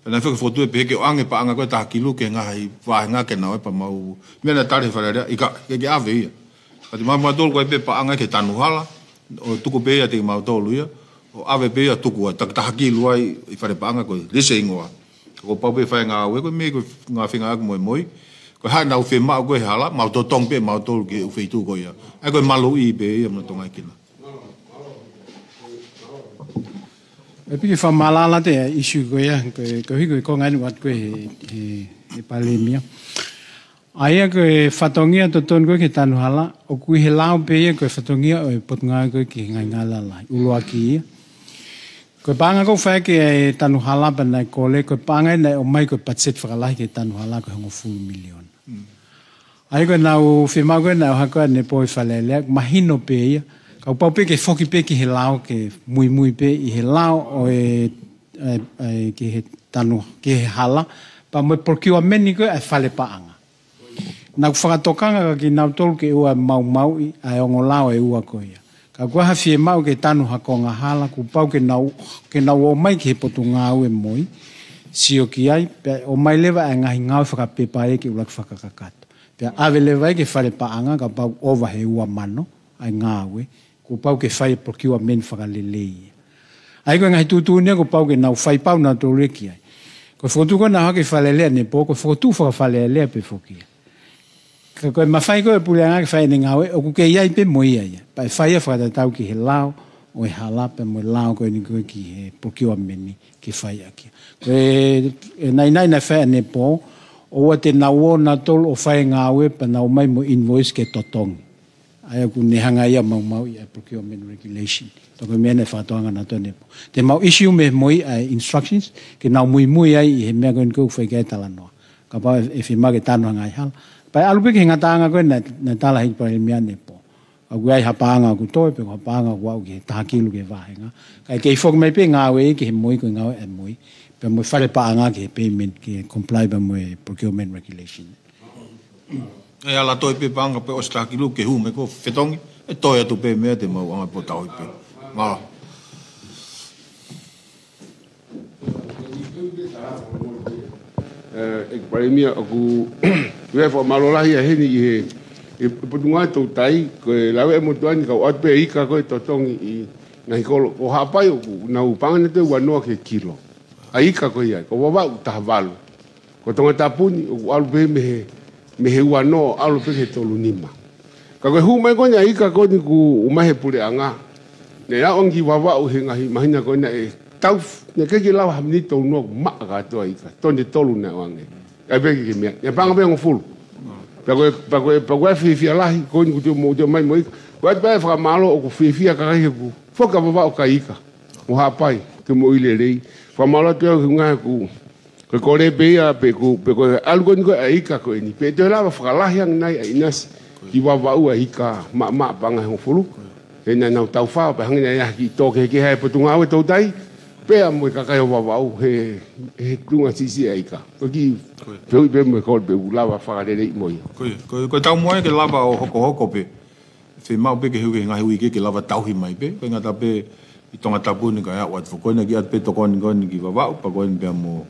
Pea naʻe fai e fokotuʻu pehē ke ʻoange paʻanga ko e taha kilu ki he ngaahi vāhenga ke nau ʻai pea mau meʻa naʻe tali he Fale Alea, ʻikai ke, ke ʻave ia. Ka te mau mautolu ko e pē paʻanga ke tanu hala, ʻo tuku pē ia kiate kimautolu ia, ʻo ʻave pē ia tuku ai, ta-, taha kilu ai ʻi fale paʻanga ko e lese hingoa. Ka kuo pau pē fai e ngāue ko e meʻa ko e ngaahi feinga ʻaki mo e moi. Ko e hā ʻenau fiemaʻu ko e hala, mau totongi pē mautolu ki he ʻū feituʻu ko ia. ʻA ia ko e maluʻi pē ia mo Tonga kina. ʻE piki fakamālō atu e issue ko ia, ko e, ko e hiko e konga eni ʻoku ʻoatu ko ē he, he, he Palēmia. ʻA ia ko e fatongia totonu ko ē ki he tanu hala, ʻoku ʻi he lao pē ia ko e fatongia ʻo e Potungāue ko ē ki he Ngaahi Ngāue Lalahi. ʻUluaki ia. Ko e paʻanga ʻoku fai ki ai e tanu hala pea naʻe kole, ko e paʻanga ia naʻe ʻomai ko e patiseti fakalahi ki he tanu hala ko e hongofulu miliona. ʻA ia ko ʻenau fiemaʻu ko ē naʻe ʻohake ʻanepō ʻi Fale Alea, mahino pē ia. Ka kuo pau pē ke foki pē ki he lao, ke muimui pē ʻi he lao ʻo e, e, e, ki he tanu, ki he hala, pea mo e procurement ko ē ʻa e fale paʻanga. Naʻa ku fakatokanga kia kinautolu ke ʻoua ʻe maumauʻi ʻa e ongo lao ʻe ua ko ia. Ka ko e hā e fiemaʻu ke tanu ha konga hala, kuo pau ke nau, ke nau ō mai ki he Potungāue mo e sio ki ai, pea ō mai leva e ngaahi ngāue fakapepa ia ke ʻuluaki fakakakato. Pea ʻave leva ia ki he fale paʻanga kapau ʻe ʻova he ua mano ʻa e ngāue, kuo pau ke fai e procurement fakalelei ia. ʻA ia ko e ngaahi tuʻutuʻuni ia kuo pau ke nau fai pau nautolu ia ki ai. Ko e fokotuʻu ko ē naʻe ʻohake ʻi Fale Alea ʻanepō, ko e fokotuʻu faka-Fale Alea pē foki ia. Ka ko e mafai ko ē ʻa e puleʻanga ke fai ʻene ngāue, ʻoku kei ʻi ai pē mo ia ia. Pea ʻe fai ia fakatatau ki he lao ʻo e hala pea mo e lao ko eni ko ē ki he procurement ke fai ʻaki ia. Ko e, e naʻinaʻi naʻe fai ʻanepō, ʻoua te nau ō nautolu ʻo fai e ngāue pea nau ō mai mo e invoice ke totongi. ʻA ia ʻoku ne hanga ia ʻo maumauʻi ʻa e procurement regulation. Toko meʻa naʻe fakatoanga nautolu ʻanepō. Te mau issue mei he moi ʻa e instructions, ke nau muimui ai ʻi he meʻa ko eni ko ē ʻoku fai ki ai e talanoa. Kapau ʻe, ʻe fiemaʻu ke tanu ha ngaahi hala. Pea ʻe ʻalu pē ki he ngataʻanga ko ē naʻe, naʻe tala ʻe he Palēmia ʻanepō. ʻOku ʻi ai ha paʻanga ʻoku toe, pe ko ha paʻanga ʻoku aʻu ki he taha kilu ki he vāhenga. Kae kei foki mai pē ngāue ia ki he moi ko e ngāue ʻa e moi. Pea mo e fale paʻanga ki he payment, ke comply pea mo e procurement regulation. ʻE ala toe pē paʻanga pē ʻosi taha kilu ke hū mai ko e fetongi, ʻe toe atu pē meʻa te mau anga pō tauhi pē. Mālō. ʻE, ʻEiki Palēmia, ʻoku ʻi ai e fakamālō lahi ia heni ʻi he, ʻi he Potungāue Toutai, ko e lave ʻa e motuʻa ni kau ʻoatu pē ika ko e totongi ʻi Ngaahi Kolo, ko Haʻapai ʻoku nau paʻanga nautolu ua noa ki he kilo. ʻA e ika ko ia, ko Vavaʻu taha valu. Ko Tongatapu ni, ʻoku ʻalu pē mei he, mei he ua noa, ʻalu pē ki he tolu nima. Ka ko e hū mai ko eni ʻa e ika ko eni kuo ʻomai he puleʻanga. Naʻe aʻu ange ki Vavaʻu he ngaahi māhina ko ena ʻe tau, naʻe ʻikai ke lava ha miniti ʻe tolu noa kuo maʻa kātoa e ika. Tone tolu naʻe ʻoange. ʻAi pē ke meʻa. Naʻe paʻanga pē hongofulu. Pea ko e, pea ko e, pea ko e fiefia lahi, ko eni kuo toe ō mai mo e ika. Ko e ʻoatu pē e fakamālō ʻoku fiefia kakai he kuo foki ʻa Vavaʻu ʻo kai ika. Mo Haʻapai, ke moʻui lelei. Fakamālō atu au he ngaahi kuo Ko e kole pē ia, pe ko, pe ko e ʻalu ko eni ko ē ʻa e ika ko eni. Pe toe lava fakalahi ange nai ʻa e ʻinasi ki Vavaʻu ʻa e ika maʻamaʻa paʻanga hongofulu. He naʻa nau tau fao, pea hangē naʻe ʻi ai ha kiʻi tō kehekehe ʻa e Potungāue Toutai. Pea mo e kakai ʻo Vavaʻu, he, he tuʻunga siʻisiʻi ʻa e ika. Ko e kiʻi fehuʻi pē mo e kole pe ʻoku lava fakaleleiʻi mo ia. Ko ia, ko, ko e taumuʻa ia ke lava ʻo hokohoko pē. Fiemaʻu pē ke hū ki he ngaahi uike ke lava tauhi mai pē. Ko e ngata pē ʻi Tongatapu ni kae ʻoatu foki ko ena ke ʻoatu pē tokoni ko eni ki Vavaʻu, pea ko eni pea mo,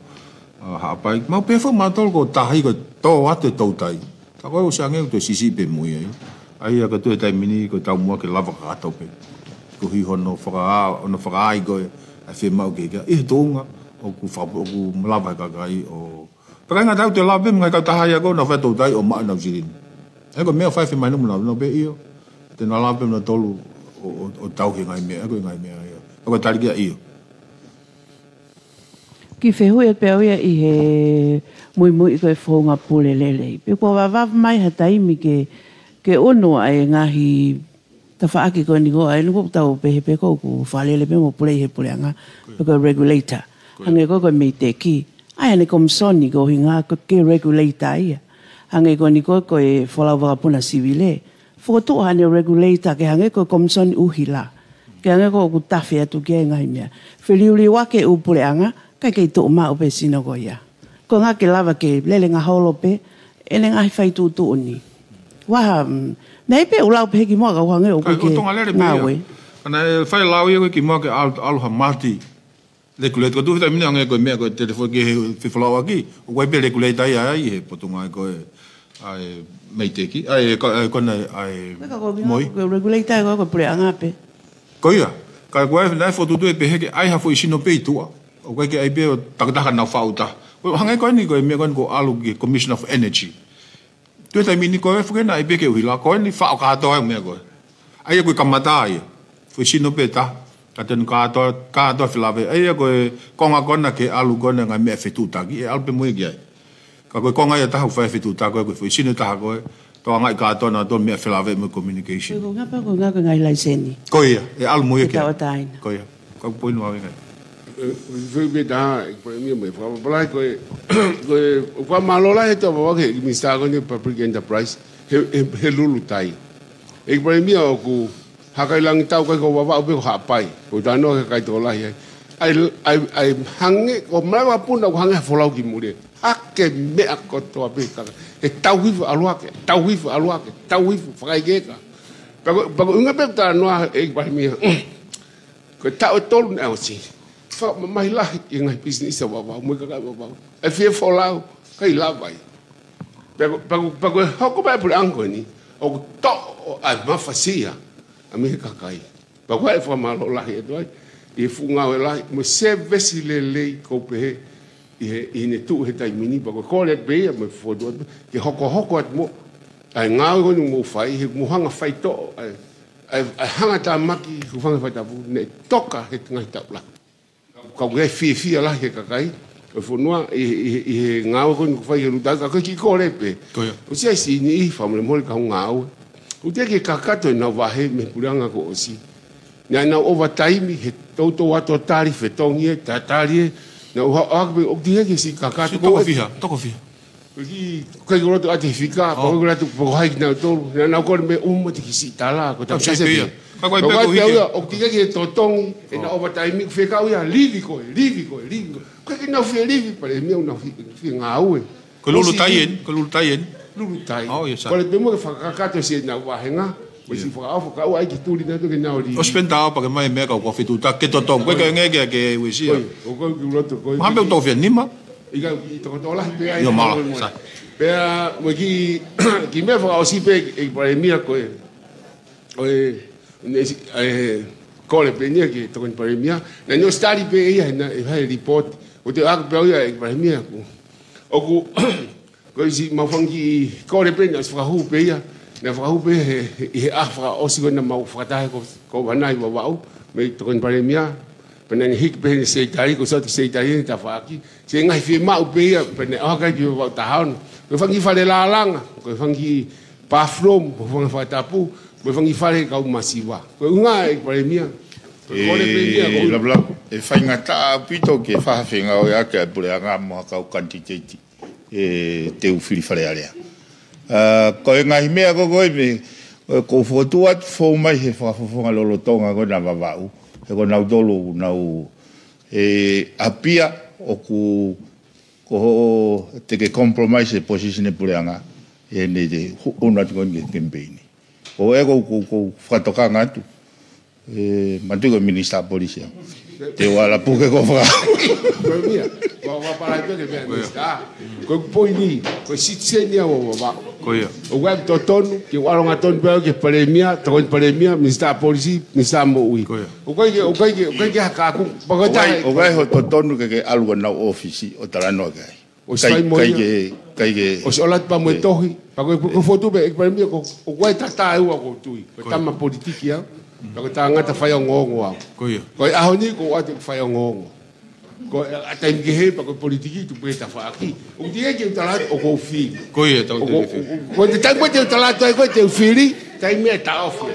ʻa, Haʻapai. Mau pehē foki mautolu ko e tahi ko e tō atu e Toutai. Ka ko e ʻosi ange ʻoku toe siʻisiʻi pē mo ia ia. ʻA ia ko e tuʻu he taimi ni ko e taumuʻa ke lava kakato pē. Koeʻuhi hono faka-, hono fakaai ko ē ʻa e fiemaʻu kehekehe ʻi he tuʻunga ʻoku faka-, ʻoku malava he kakai ʻo. Pea ʻikai ngata ai, te lava pē mo e ngaahi kautaha ia ko ē ʻoku nau fai toutai ʻo maʻu ʻenau silini. ʻA ia ko e meʻa ʻoku fai fiemaʻu mo nau, nau pehē ʻio. Te nau lava pē mo nautolu ʻo, ʻo, ʻo tauhi e ngaahi meʻa, ʻa ia ko e ngaahi meʻa ia. Pea ko e tali ki ai ʻio. Kiʻi fehuʻi atu pē au ia ʻi he muimui ko e founga pule lelei. Pe kuo vavava mai ha taimi ke, ke ʻunu ʻa e ngaahi tafaʻaki ko eni ko ē, ʻa eni ʻoku tau pehē pē ko ē ʻoku fakalele pē mo pule ʻi he puleʻanga, pe ko e regulator. Hangē ko ē ko e MEIDECC. ʻA ia ʻene komisoni ko e ʻuhinga ko e ke regulator ia. Hangē ko eni ko ē ko e folau vakapuna sivile. Fokotuʻu haʻane regulator ke hangē ko e komisoni ʻuhila. Ke hangē ko ē ʻoku tafe atu ki ai e ngaahi meʻa. Feliuliuaki e ʻū puleʻanga, kae kei tuʻu maʻu pē sino ko ia. Ko e ʻuhinga ke lava ke lele ngaholo pē ʻene ngaahi faituʻutuʻuni. Vaha, mm, naʻe pē ʻulau pē he kimuʻa ka ʻoku hangē ʻoku ʻIkai, ʻoku ke tonga lele pē ia. Ngāue. Ana e fai lau ia ko e kimuʻa ke ʻalu, ʻalu ha multi-regulator. Ko e tuʻu he taimi ni hangē ko e meʻa ko e telefoni ki he fefolauʻaki. ʻOku ʻi ai pē regulator ia ʻi he potungāue ko ē ʻa e MEIDECC, ʻa e ko, ʻa e ko ena, ʻa e Ko e ka ko e MOI. Ko e regulator ko e, ko e puleʻanga pē. Ko ia, ka ko e naʻe fokotuʻutuʻu ʻe pehē ke ʻai ha foʻi sino pē ʻi tuʻa. ʻOku ʻikai ke ʻai pē ʻo takitaha ke nau faʻu taha. Ko e hangē ko eni ko e meʻa ko eni ʻoku ʻalu ki he Commission of Energy. Tuʻu he taimi ni ko e foki naʻe ʻai pē ke ʻuhila, ko eni faʻo kātoa e meʻa ko ē. ʻA ia ko e kamata ia. Foʻi sino pē taha. Ka te nau kātoa, kātoa felāveʻi. ʻA ia ko e konga ko ena ke ʻalu ko ena ngaahi meʻa fetuʻutaki, ʻe ʻalu pē mo ia ki ai. Ka ko e konga ia ʻe taha ʻoku fai fetuʻutaki ko ē, ko e foʻi sino ʻe taha ko ē, tokangaʻi kātoa nautolu meʻa felāveʻi mo e communication. Ko e ʻuhinga pē ko e ʻuhinga ko e ngaahi laiseni. Ko ia, ʻe ʻalu mo ia ki ai. Ke tauʻatāina. Ko ia, ko e poini ʻoku ou ʻave ki ai. Ē, ʻoku ou fie pehē atu, ʻEiki Palēmia, mo e fakapapālangi ko e, ko e, ʻoku ou fakamālō lahi atu ʻaupito ki he Minisitā ko eni Public Enterprise, he, he, he lulutai. ʻEiki Palēmia, ʻoku hakailangitau, ʻikai ko Vavaʻu pē, ko Haʻapai. ʻOku ou talanoa ki he kakai tokolahi ai. ʻA e, ʻa e, ʻa e hangē, ko e malaʻe vakapuna ʻoku hangē ha folau ki muli. Hake meʻa kotoa pē ka, he tau hifo ʻalu hake, tau hifo ʻalu hake, tau hifo fakaʻeiʻeiki. Pea ko, pea ko e ʻuhinga pē ʻoku ou talanoa, ʻEiki Palēmia. Ko e taʻu ʻe tolu naʻe ʻosi. Fakamamahi lahi e ngaahi pisinisi ʻa Vavaʻu, mo e kakai ʻo Vavaʻu. ʻE fie folau, ʻikai lava ia. Pea ko, pea ko, pea ko e hoko mai e puleʻanga ko eni, ʻoku toʻo ʻa e mafasia ʻa mei he kakai. Pea ko e fakamālō lahi atu ai, ʻi he fuʻu ngāue lahi, mo e sēvesi lelei ʻoku ou pehē, ʻi he, ʻi heʻene tuʻu he taimi ni, pea ko e kole pē ia mo e fokotuʻu atu, ke hokohoko atu mo, ʻa e ngāue ko eni ʻoku mou fai, he mou hanga faitoʻo, ʻa e, ʻa e, ʻa e hanga tāmaki, hūfanga he fatapu, naʻe toka he ngaahi taʻu lahi. Ka ʻoku fiefia lahi e kakai ʻo e fonua ʻi he, ʻi he, ʻi he ngāue ko eni ʻoku fai he lulutai, ka ko e kiʻi kole pē. Ko ia. ʻOsi ʻi ai siʻi niʻihi fakamolemole ka ʻoku ngāue. ʻOku teʻeki ke kakato ʻenau vahe mei he puleʻanga kuo ʻosi. Naʻa nau ʻovataimi he toutou atu ʻo tali fetongi ē, tatali ē. Naʻa nau ʻohake pē, ʻoku teʻeki ke siʻi kakato. Siʻi toko fiha, toko fiha. Ko e kiʻi, ko e kiʻi loto ʻa e fika, ʻo. Pea ko e kiʻi loto, pea ko hai kinautolu. Naʻa nau kole meʻa ʻuma te ke siʻi tala, ko e tapu sai pē ia. Ka ko e pē ko e hiki. ʻOku teʻeki ke totongi, ʻenau ʻovataimi, fekau ia, livi koe, livi koe, livi koe. Ko e kiʻi nau fie livi, Palēmia, ʻoku nau fie, fie ngāue. Ko e lulutai eni, ko e lulutai eni. Lulutai. ʻO, ia sai. Kole pē mo ke fakakakato siʻenau vahenga. Mo siʻi fakaʻofa, ka ʻoua ʻai ke tuli nautolu ke nau livi. ʻOsi pē eni tau pake mai meʻa ka ʻoku fetuʻutaki ke totongi. Ko e ka ngeke ke uesia. Ko e, ʻoku ou kiʻi loto, ko e. Mahalo pē ʻoku tau fie nima. ʻIkai, ʻi tokotokolahi pē ai. Io, mālō, sai. Pea, mo e kiʻi, kiʻi meʻa fakaʻosi pē, ʻEiki Palēmia ko e. ʻO e, ne si-, ʻe, kole pē eni ia ki he Tokoni Palēmia. Naʻa ne ʻosi tali pē ia, naʻe ʻi ai e lipooti. ʻOku ou tui ʻoku pehē ia, ʻEiki Palēmia, ʻoku, ʻoku, ko e siʻi mau fanga kiʻi kole pē, naʻe ʻosi fakahū pē ia. Naʻe fakahū pē he, he, he ʻaho fakaʻosi ko ē naʻa mau fakataha ko, ko Vanai Vavaʻu, mei Tokoni Palēmia. Pea naʻa ne hiki pē heʻene seitali, ko e soti seitali eni tafaʻaki. Siʻi ngaahi fiemaʻu pē ia, pea naʻe ʻohake ki Vavaʻu taha ono. Ko e fanga kiʻi fale lālanga, ko e fanga kiʻi bathroom, ko e fanga fatapu, ko e fanga kiʻi fale kau masiva. Ko e ʻuhinga, ʻEiki Palēmia. Ko e kole pē ia, ko e, ʻe faingataʻa ʻaupito ke fai ha fengāueʻaki ʻa e puleʻanga mo ha kau kanititeiti ʻe teu fili Fale Alea. ʻA, ko e ngaahi meʻa ko ē ko ē mei, ʻoku ou fokotuʻu atu fou mai he fakafofonga lolotonga ko ena ʻa Vavaʻu. He ko nautolu ʻoku nau, ʻe, ʻapia ʻoku, ko hoʻo te ke compromise e position e puleʻanga. ʻE ne te hu-, ʻunu atu ko eni ki he kemipeini. Ko e ʻoku, ʻoku, ʻoku ou fakatokanga atu. ʻE, manatuʻi ko e Minisitā Polisi au. Te u ala puke ko faka. Palēmia, Ua, ua palai pē ke meʻa, Minisitā. Ko e poini, ko e citizen ia ua, ua, ua. Ko ia. ʻOku ʻikai totonu ke u ʻalu angatonu pē au ki he Palēmia, Tokoni Palēmia, Minisitā Polisi, Minisitā Moʻui. Ko ia. ʻOku ʻikai ke, ʻoku ʻikai ke, ʻoku ʻikai ke ha kaku, pea ko e ʻOku ʻikai, taha ʻoku ʻikai ho totonu ke ke ʻalu ki honau ʻōfisi ʻo talanoa ki ai. ʻOsi fai mo ia. ʻIkai ke, ʻikai ke, ʻosi ʻoatu pē mo e tohi, pea ko e, ko e fotu pē, ʻEiki Palēmia, ko, ʻoku ʻi ai e taha ʻe ua ʻoku ou tui. Ko e tama politiki au, pea ko e tangata faiongoongo au. Ko ia. Ko e ʻaho ni, ʻoku ou ʻatu faiongoongo. Ko e, ʻa e taimi kehe, pea ko e politiki, tupu he tafaʻaki. ʻOku teʻeki ke u tala atu, ʻoku ou fili. Ko ia, tau ʻOku, teʻeki fili. ʻoku, ko e taimi ko ē te u tala atu ai ko ē te u fili, taimi ʻe taʻofi.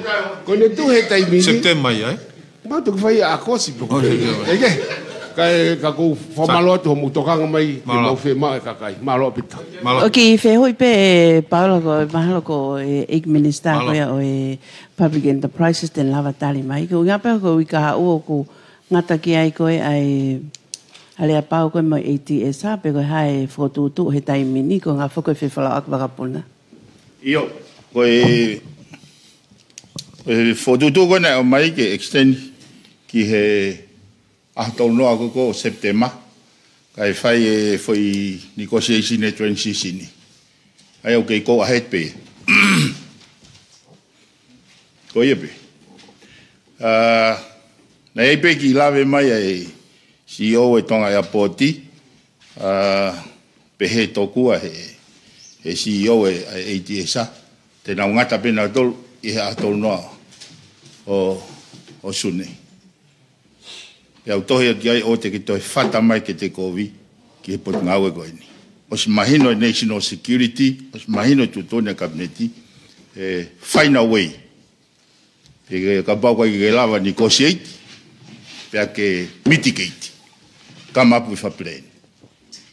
Ko ʻene tuʻu he taimi ni. Sepitema ia, ē? Mau toki fai ʻa ʻAokosi pē. Oh, ia, ia. ʻEiki, ka, ka ʻoku ou fakamālō atu hoʻomou tokanga mai, ke Mālō. mau fiemaʻu e kakai. Mālō ʻaupito. Mālō. ʻOku ou kiʻi fehuʻi pē, Paula, ko e mahalo ko e ʻEiki Minisitā Mālō. ko ia ʻo e Public Enterprises te ne lava tali mai. Ko e ʻuhinga pē ko e uike ʻe ua ʻoku ngata ki ai ko ē ʻa e aleapau ko ē mo e ATS, pe ko e hā e fokotuʻutuʻu he taimi ni, ko e ʻuhinga foki ko e fefolauʻaki vakapuna. ʻIo, ko e, ko e fokotuʻutuʻu ko ē naʻe ʻomai ke extend ki he ʻaho tolu noa ko ē ʻo Sepitema, kae fai e foʻi negotiation e transition ni. ʻA ia ʻoku kei go ahead pē. Ko ia pē. ʻA, naʻe ʻi ai pē kiʻi lave mai ʻa e CEO e Tonga Airport, ʻa, pehē tokua he, he CEO e, ʻa e ATS, te nau ngata pē nautolu ʻi he ʻaho tolu noa ʻo, ʻo Sune. Pea u tohi atu ki ai ʻoua te ke toe fata mai ke te kovi ki he potungāue ko eni. ʻOsi mahino e national security, ʻosi mahino e tuʻutuʻuni ʻa e Kapineti, ē, find a way. Pea ke kapau ʻoku ʻikai ke lava negotiate, pea ke mitigate. Come up with a plan.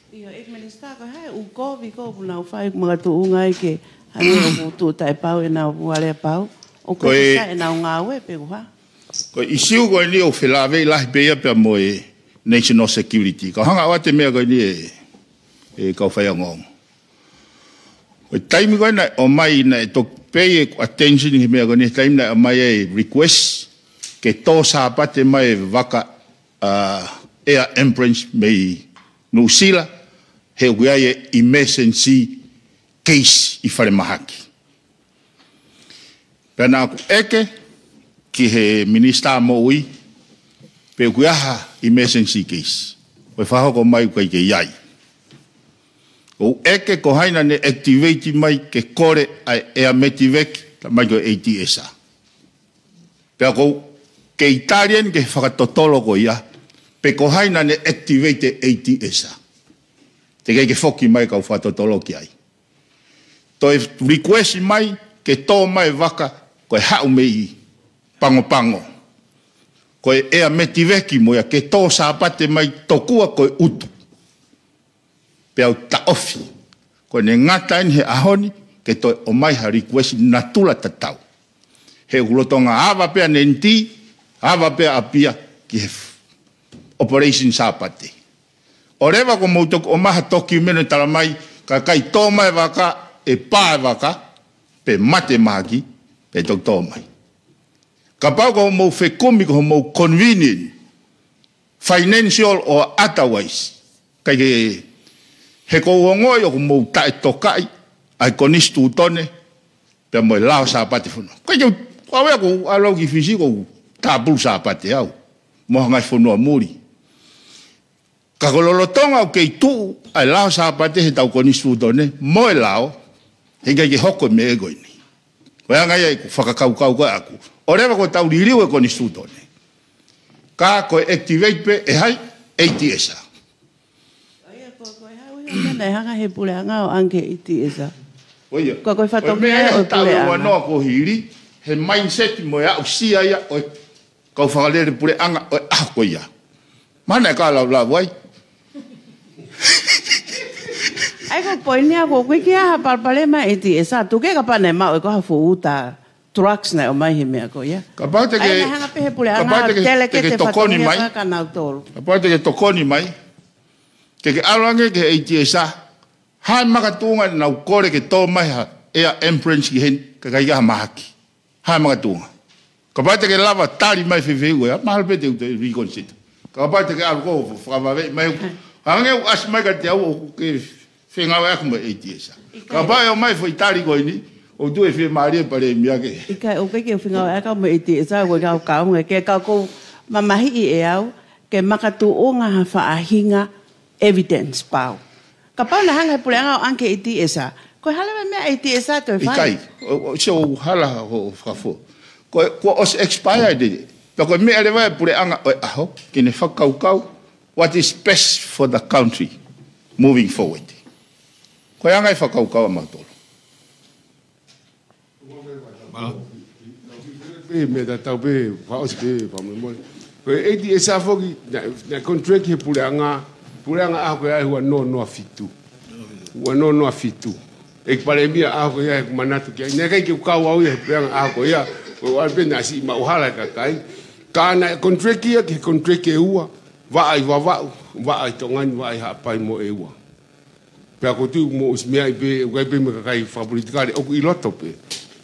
ʻIo, ʻEiki Minisitā, ko e hā e ʻū kovi ko ē ʻoku nau fai ʻoku makatuʻunga ai ke hangē ʻoku tuʻu taʻepau ʻenau aleapau. ʻOku Ko e ʻikai ke sai ʻenau ngāue pe ko e hā. Ko e ʻisiū ko eni ʻoku felāveʻi lahi pē ia pea mo e national security. Kau hanga ʻo ʻoatu e meʻa ko eni ē, ē kau faiongoongo. Ko e taimi ko ē naʻe ʻomai naʻe toki pay e attention he meʻa ko eni, taimi naʻe ʻomai e request ke tō Sāpate mai e vaka, ʻa, Air Ambulance mei Nuʻusila, he ʻoku ʻi ai e emergency case ʻi falemahaki. Pea naʻa ku ʻeke ki he Minisitā Moʻui, pe ʻoku ʻi ai ha emergency case. Ko e fakahoko mai ʻoku ʻikai ke ʻi ai. ʻOku ou ʻeke ko hai naʻa ne activate mai ke kole ʻa e Air Medevac, talamai ko e ATS. Pea ʻoku ou kei tali eni ki he fakatotolo ko ia, pe ko hai naʻa ne activate e ATS. Teʻeki ke foki mai kau fakatotolo ki ai. Toe request mai ke tō mai vaka ko e haʻu mei Pagopago. Ko e Air Medevac mo ia ke tō Sāpate mai tokua ko e ʻutu. Pea u taʻofi. Ko ʻene ngata eni he ʻaho ni ke toe ʻomai ha request natula tatau. He ʻoku lolotonga ava pē ʻa Neniti, ava pē ʻa ʻApia ki he operation Sāpate. ʻOleva kuo mou toki ʻomai ha tokiumeni talamai, ka ʻikai tō mai vaka, ʻe pā e vaka, pe mate mahaki, pe toki tō mai. Kapau kuo mou fekumi ko hoʻomou convenient, financial or otherwise, ʻikai ke, he ʻoku ou ongoʻi ʻoku mou taʻetokaʻi ʻa e konisitūtone, pea mo e lao Sāpate fonua. ʻIkai ke u, ʻa ē ʻoku ou ʻalu au ki Fisi ʻoku ou tāpulu Sāpate au. Mo e ngaahi fonua muli. Ka ko e lolotonga ʻoku kei tuʻu ʻa e lao Sāpate he ʻetau konisitūtone, mo e lao, he ʻikai ke hoko e meʻa ko eni. Ko e anga ia ʻeku fakakaukau ko ē ʻaku. ʻOleva kuo tau liliu e konisitūtone. Ka ko e activate pē ʻe hai, ATS. ʻA ia, ko, ko e hā e ʻuhinga naʻe hanga he puleʻanga ʻo ʻange ki he ATS. Ko ia. Ko, ko e Ko e meʻa fatongia ia ʻo e he taʻu ʻe ua puleʻanga. noa kuo hili, he mindset mo e aʻusia ia ʻo e kau fakalele puleʻanga ʻo e ʻaho ko ia. Mana e ka lau lau ai. ʻA ia ko e poini ia ko e ʻikai ke ʻi ai ha palopalema ATS, tuku ke kapau naʻe maʻu ʻe koe ha fuʻu uta drugs naʻe ʻomai he meʻa ko ia. Kapau te ke, ʻA ia naʻe hanga pē he puleʻanga kapau te ke, tele te ke ke te tokoni fatongia mai. Ka nautolu. Kapau te ke tokoni mai. Ke ke ʻalu ange ki he ATS. Hā e makatuʻunga naʻa nau kole ke tō mai ha Air Ambulance ki heni, ka ʻikai ha mahaki. Hā e makatuʻunga. Kapau te ke lava tali mai fefeu ia, mahalo pē te u toe reconsider. Kapau te ke ʻalu koe ʻo fakavaveʻi mai ʻoku, Hangē ʻoku ʻasi mai kiate au ʻoku ke fengāueʻaki mo e ATS. Kapau ʻe ʻomai foʻi tali ko eni, ʻoku ou tui ʻe fiemālie e Palēmia ke. ʻIkai, ʻoku ʻikai ke u fengāueʻaki au mo e ATS, ʻoku ʻikai ke u kaunga ke ka ʻoku mamahiʻi ʻe au, ke makatuʻunga ha faʻahinga evidence pau. Kapau naʻe hanga he puleʻanga ʻo ʻange ki he ATS, ko e hā leva e meʻa ATS ʻe toe fai? ʻIkai, ʻo, ʻo, so hala ho fakafo. Ko, kuo ʻosi expire ʻeni. Pea ko e meʻa leva e puleʻanga ʻo e ʻaho, ke ne fakakaukau, what is best for the country moving forward. Ko e anga e fakakaukau ʻa mautolu. Pē meʻa tatau pē, fakaʻosi pē, fakamolemole. Ko e ATS foki, naʻe, naʻe contract he puleʻanga, puleʻanga ʻaho ko ia ʻi he ua noa noa fitu. Ua noa noa fitu. ʻEiki Palēmia ʻaho ko ia ʻoku ou manatu ki ai. Naʻe ʻikai ke u kau au ia he puleʻanga ʻaho ko ia, ko e ʻoua pē naʻe siʻi maʻu hala e kakai. Ka naʻe contract ia ki he contract ʻe ua, Vaʻa ʻi Vavaʻu, Vaʻa ʻi Tonga ni, Vaʻa ʻi Haʻapai mo ʻEua. Pea ʻoku ou tui ʻoku mou ʻosi meaʻi pē, ʻoku ʻikai pē mo e kakai fakapolitikale, ʻoku ʻi loto pē.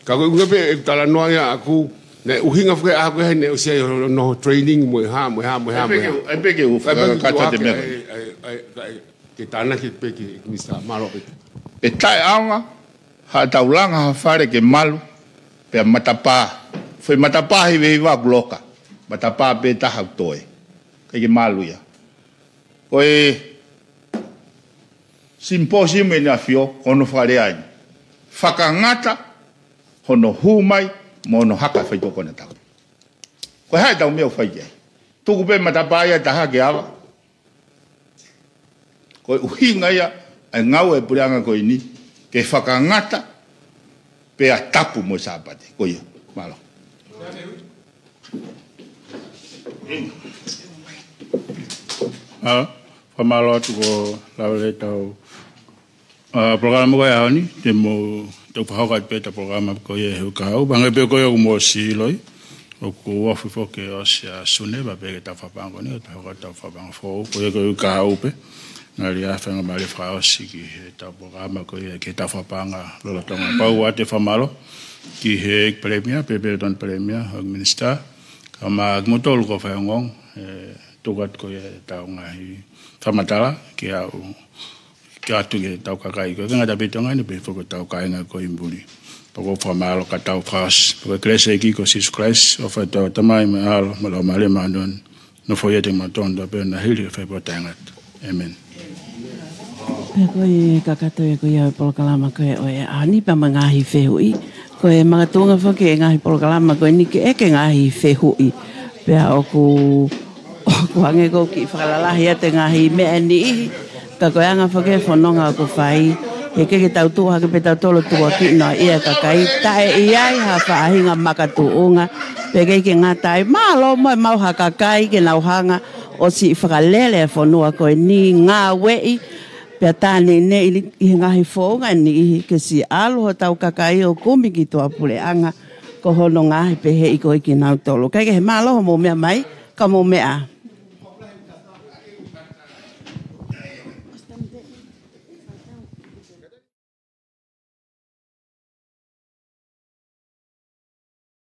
Ka ko e ʻuhinga pē ʻeku talanoa ia ʻaʻaku, naʻe ʻuhinga foki e ʻaho ko ē he naʻe ʻosi ʻi ai hono training mo e hā, mo e hā, mo e hā, mo e hā. ʻAi pē ke u, ʻai pē ke u fakakakato atu e meʻa ko eni. ʻAi, ʻai, ʻai, ke tānaki pē ki he Minisitā, mālō pē. ʻE taʻeʻaonga haʻatau langa ha fale ke malu, pea matapā. Foʻi matapā hivehiva kuloka. Matapā pē taha ʻoku toe. ʻIkai ke malu ia. Ko e symposium ʻEne ʻAfio, ko hono fakalea eni. Fakangata hono hū mai mo hono haka fai ko ē ʻo e tau. Ko e hā ʻetau meʻa ʻoku fai ki ai? Tuku pē matapā ia ʻe taha ke ava. Ko e ʻuhinga ia ʻa e ngāue ʻa e puleʻanga ko eni, ke fakangata pea tapu mo e Sāpate. Ko ia, mālō. Mālō, fakamālō atu ko e lave ʻetau, ʻa, polokalama ko ia he ʻaho ni, te mou, te u fakahoko atu pē ʻetau polokalama ko ia he uike kahaʻu. Hangē pē ko ia ʻoku mou ʻosi ʻiloʻi, ʻoku ou ofi foki ʻo ʻosi ʻa Sune, pea pehē ki heʻetau fakapaʻanga ko eni, ʻo tau hoko atu ʻetau fakapaʻanga foʻou, ko ia ko e uike kahaʻu pē. Ngali ʻa e faingamālie fakaʻosi ki heʻetau polokalama ko ia ki heʻetau fakapaʻanga lolotonga. Pea ʻoatu e fakamālō ki he ʻEiki Palēmia, pea pehē ki he Tokoni Palēmia, ʻEiki Minisitā, kae ʻumaʻā kimoutolu kau faiongoongo, ʻe, tuku atu ko ia ʻetau ngaahi fakamatala, ke aʻu, ke ʻoatu ki heʻetau kakai ko ē, ke ngata pē ʻi Tonga ni, pea foki ki hotau kāinga ko ē ʻi muli. Pea ʻoku ou fakamālō kae tau fakaʻosi. Pea ko e kelesi ʻa e ʻEiki ko Sīsū Kalaisi, ʻofa ʻa e ʻOtua ko e Tamai, mo e ʻAlo, mo e Laumālie Māʻoniʻoni, nofoʻia ʻiate kimautolu kotoa pē ʻo na hili ʻo fai pē ʻo taʻengata. ʻĒmeni. Pea ko e kakato ia ko ia e polokalama ko ē ʻo e ʻaho ni pea mo e ngaahi fehuʻi. Ko e makatuʻunga foki e ngaahi polokalama ko eni ke ʻeke ngaahi fehuʻi. Pea ʻoku, ʻoku hangē ʻoku kiʻi fakalalahi atu e ngaahi meʻa ʻe niʻihi. Ka ko e anga foki e fononga ʻoku fai, he ʻikai ke tau tuʻu hake pē tautolu ʻo tukuakiʻi noaʻia e kakai, taʻe ʻi ai ha faʻahinga makatuʻunga, pea ʻikai ke ngata ai, mālō mo e maʻu ha kakai ke nau hanga ʻo siʻi fakalele e fonua ko eni, ngāueʻi, pea tā neʻineʻi ʻi he ngaahi founga ʻe niʻihi ke siʻi ʻalu hotau kakai ʻo kumi ki tuʻapuleʻanga, ko hono ngaahi peheʻi ko ē kinautolu. Kae kehe, mālō hoʻomou meʻa mai, ka mou meʻa.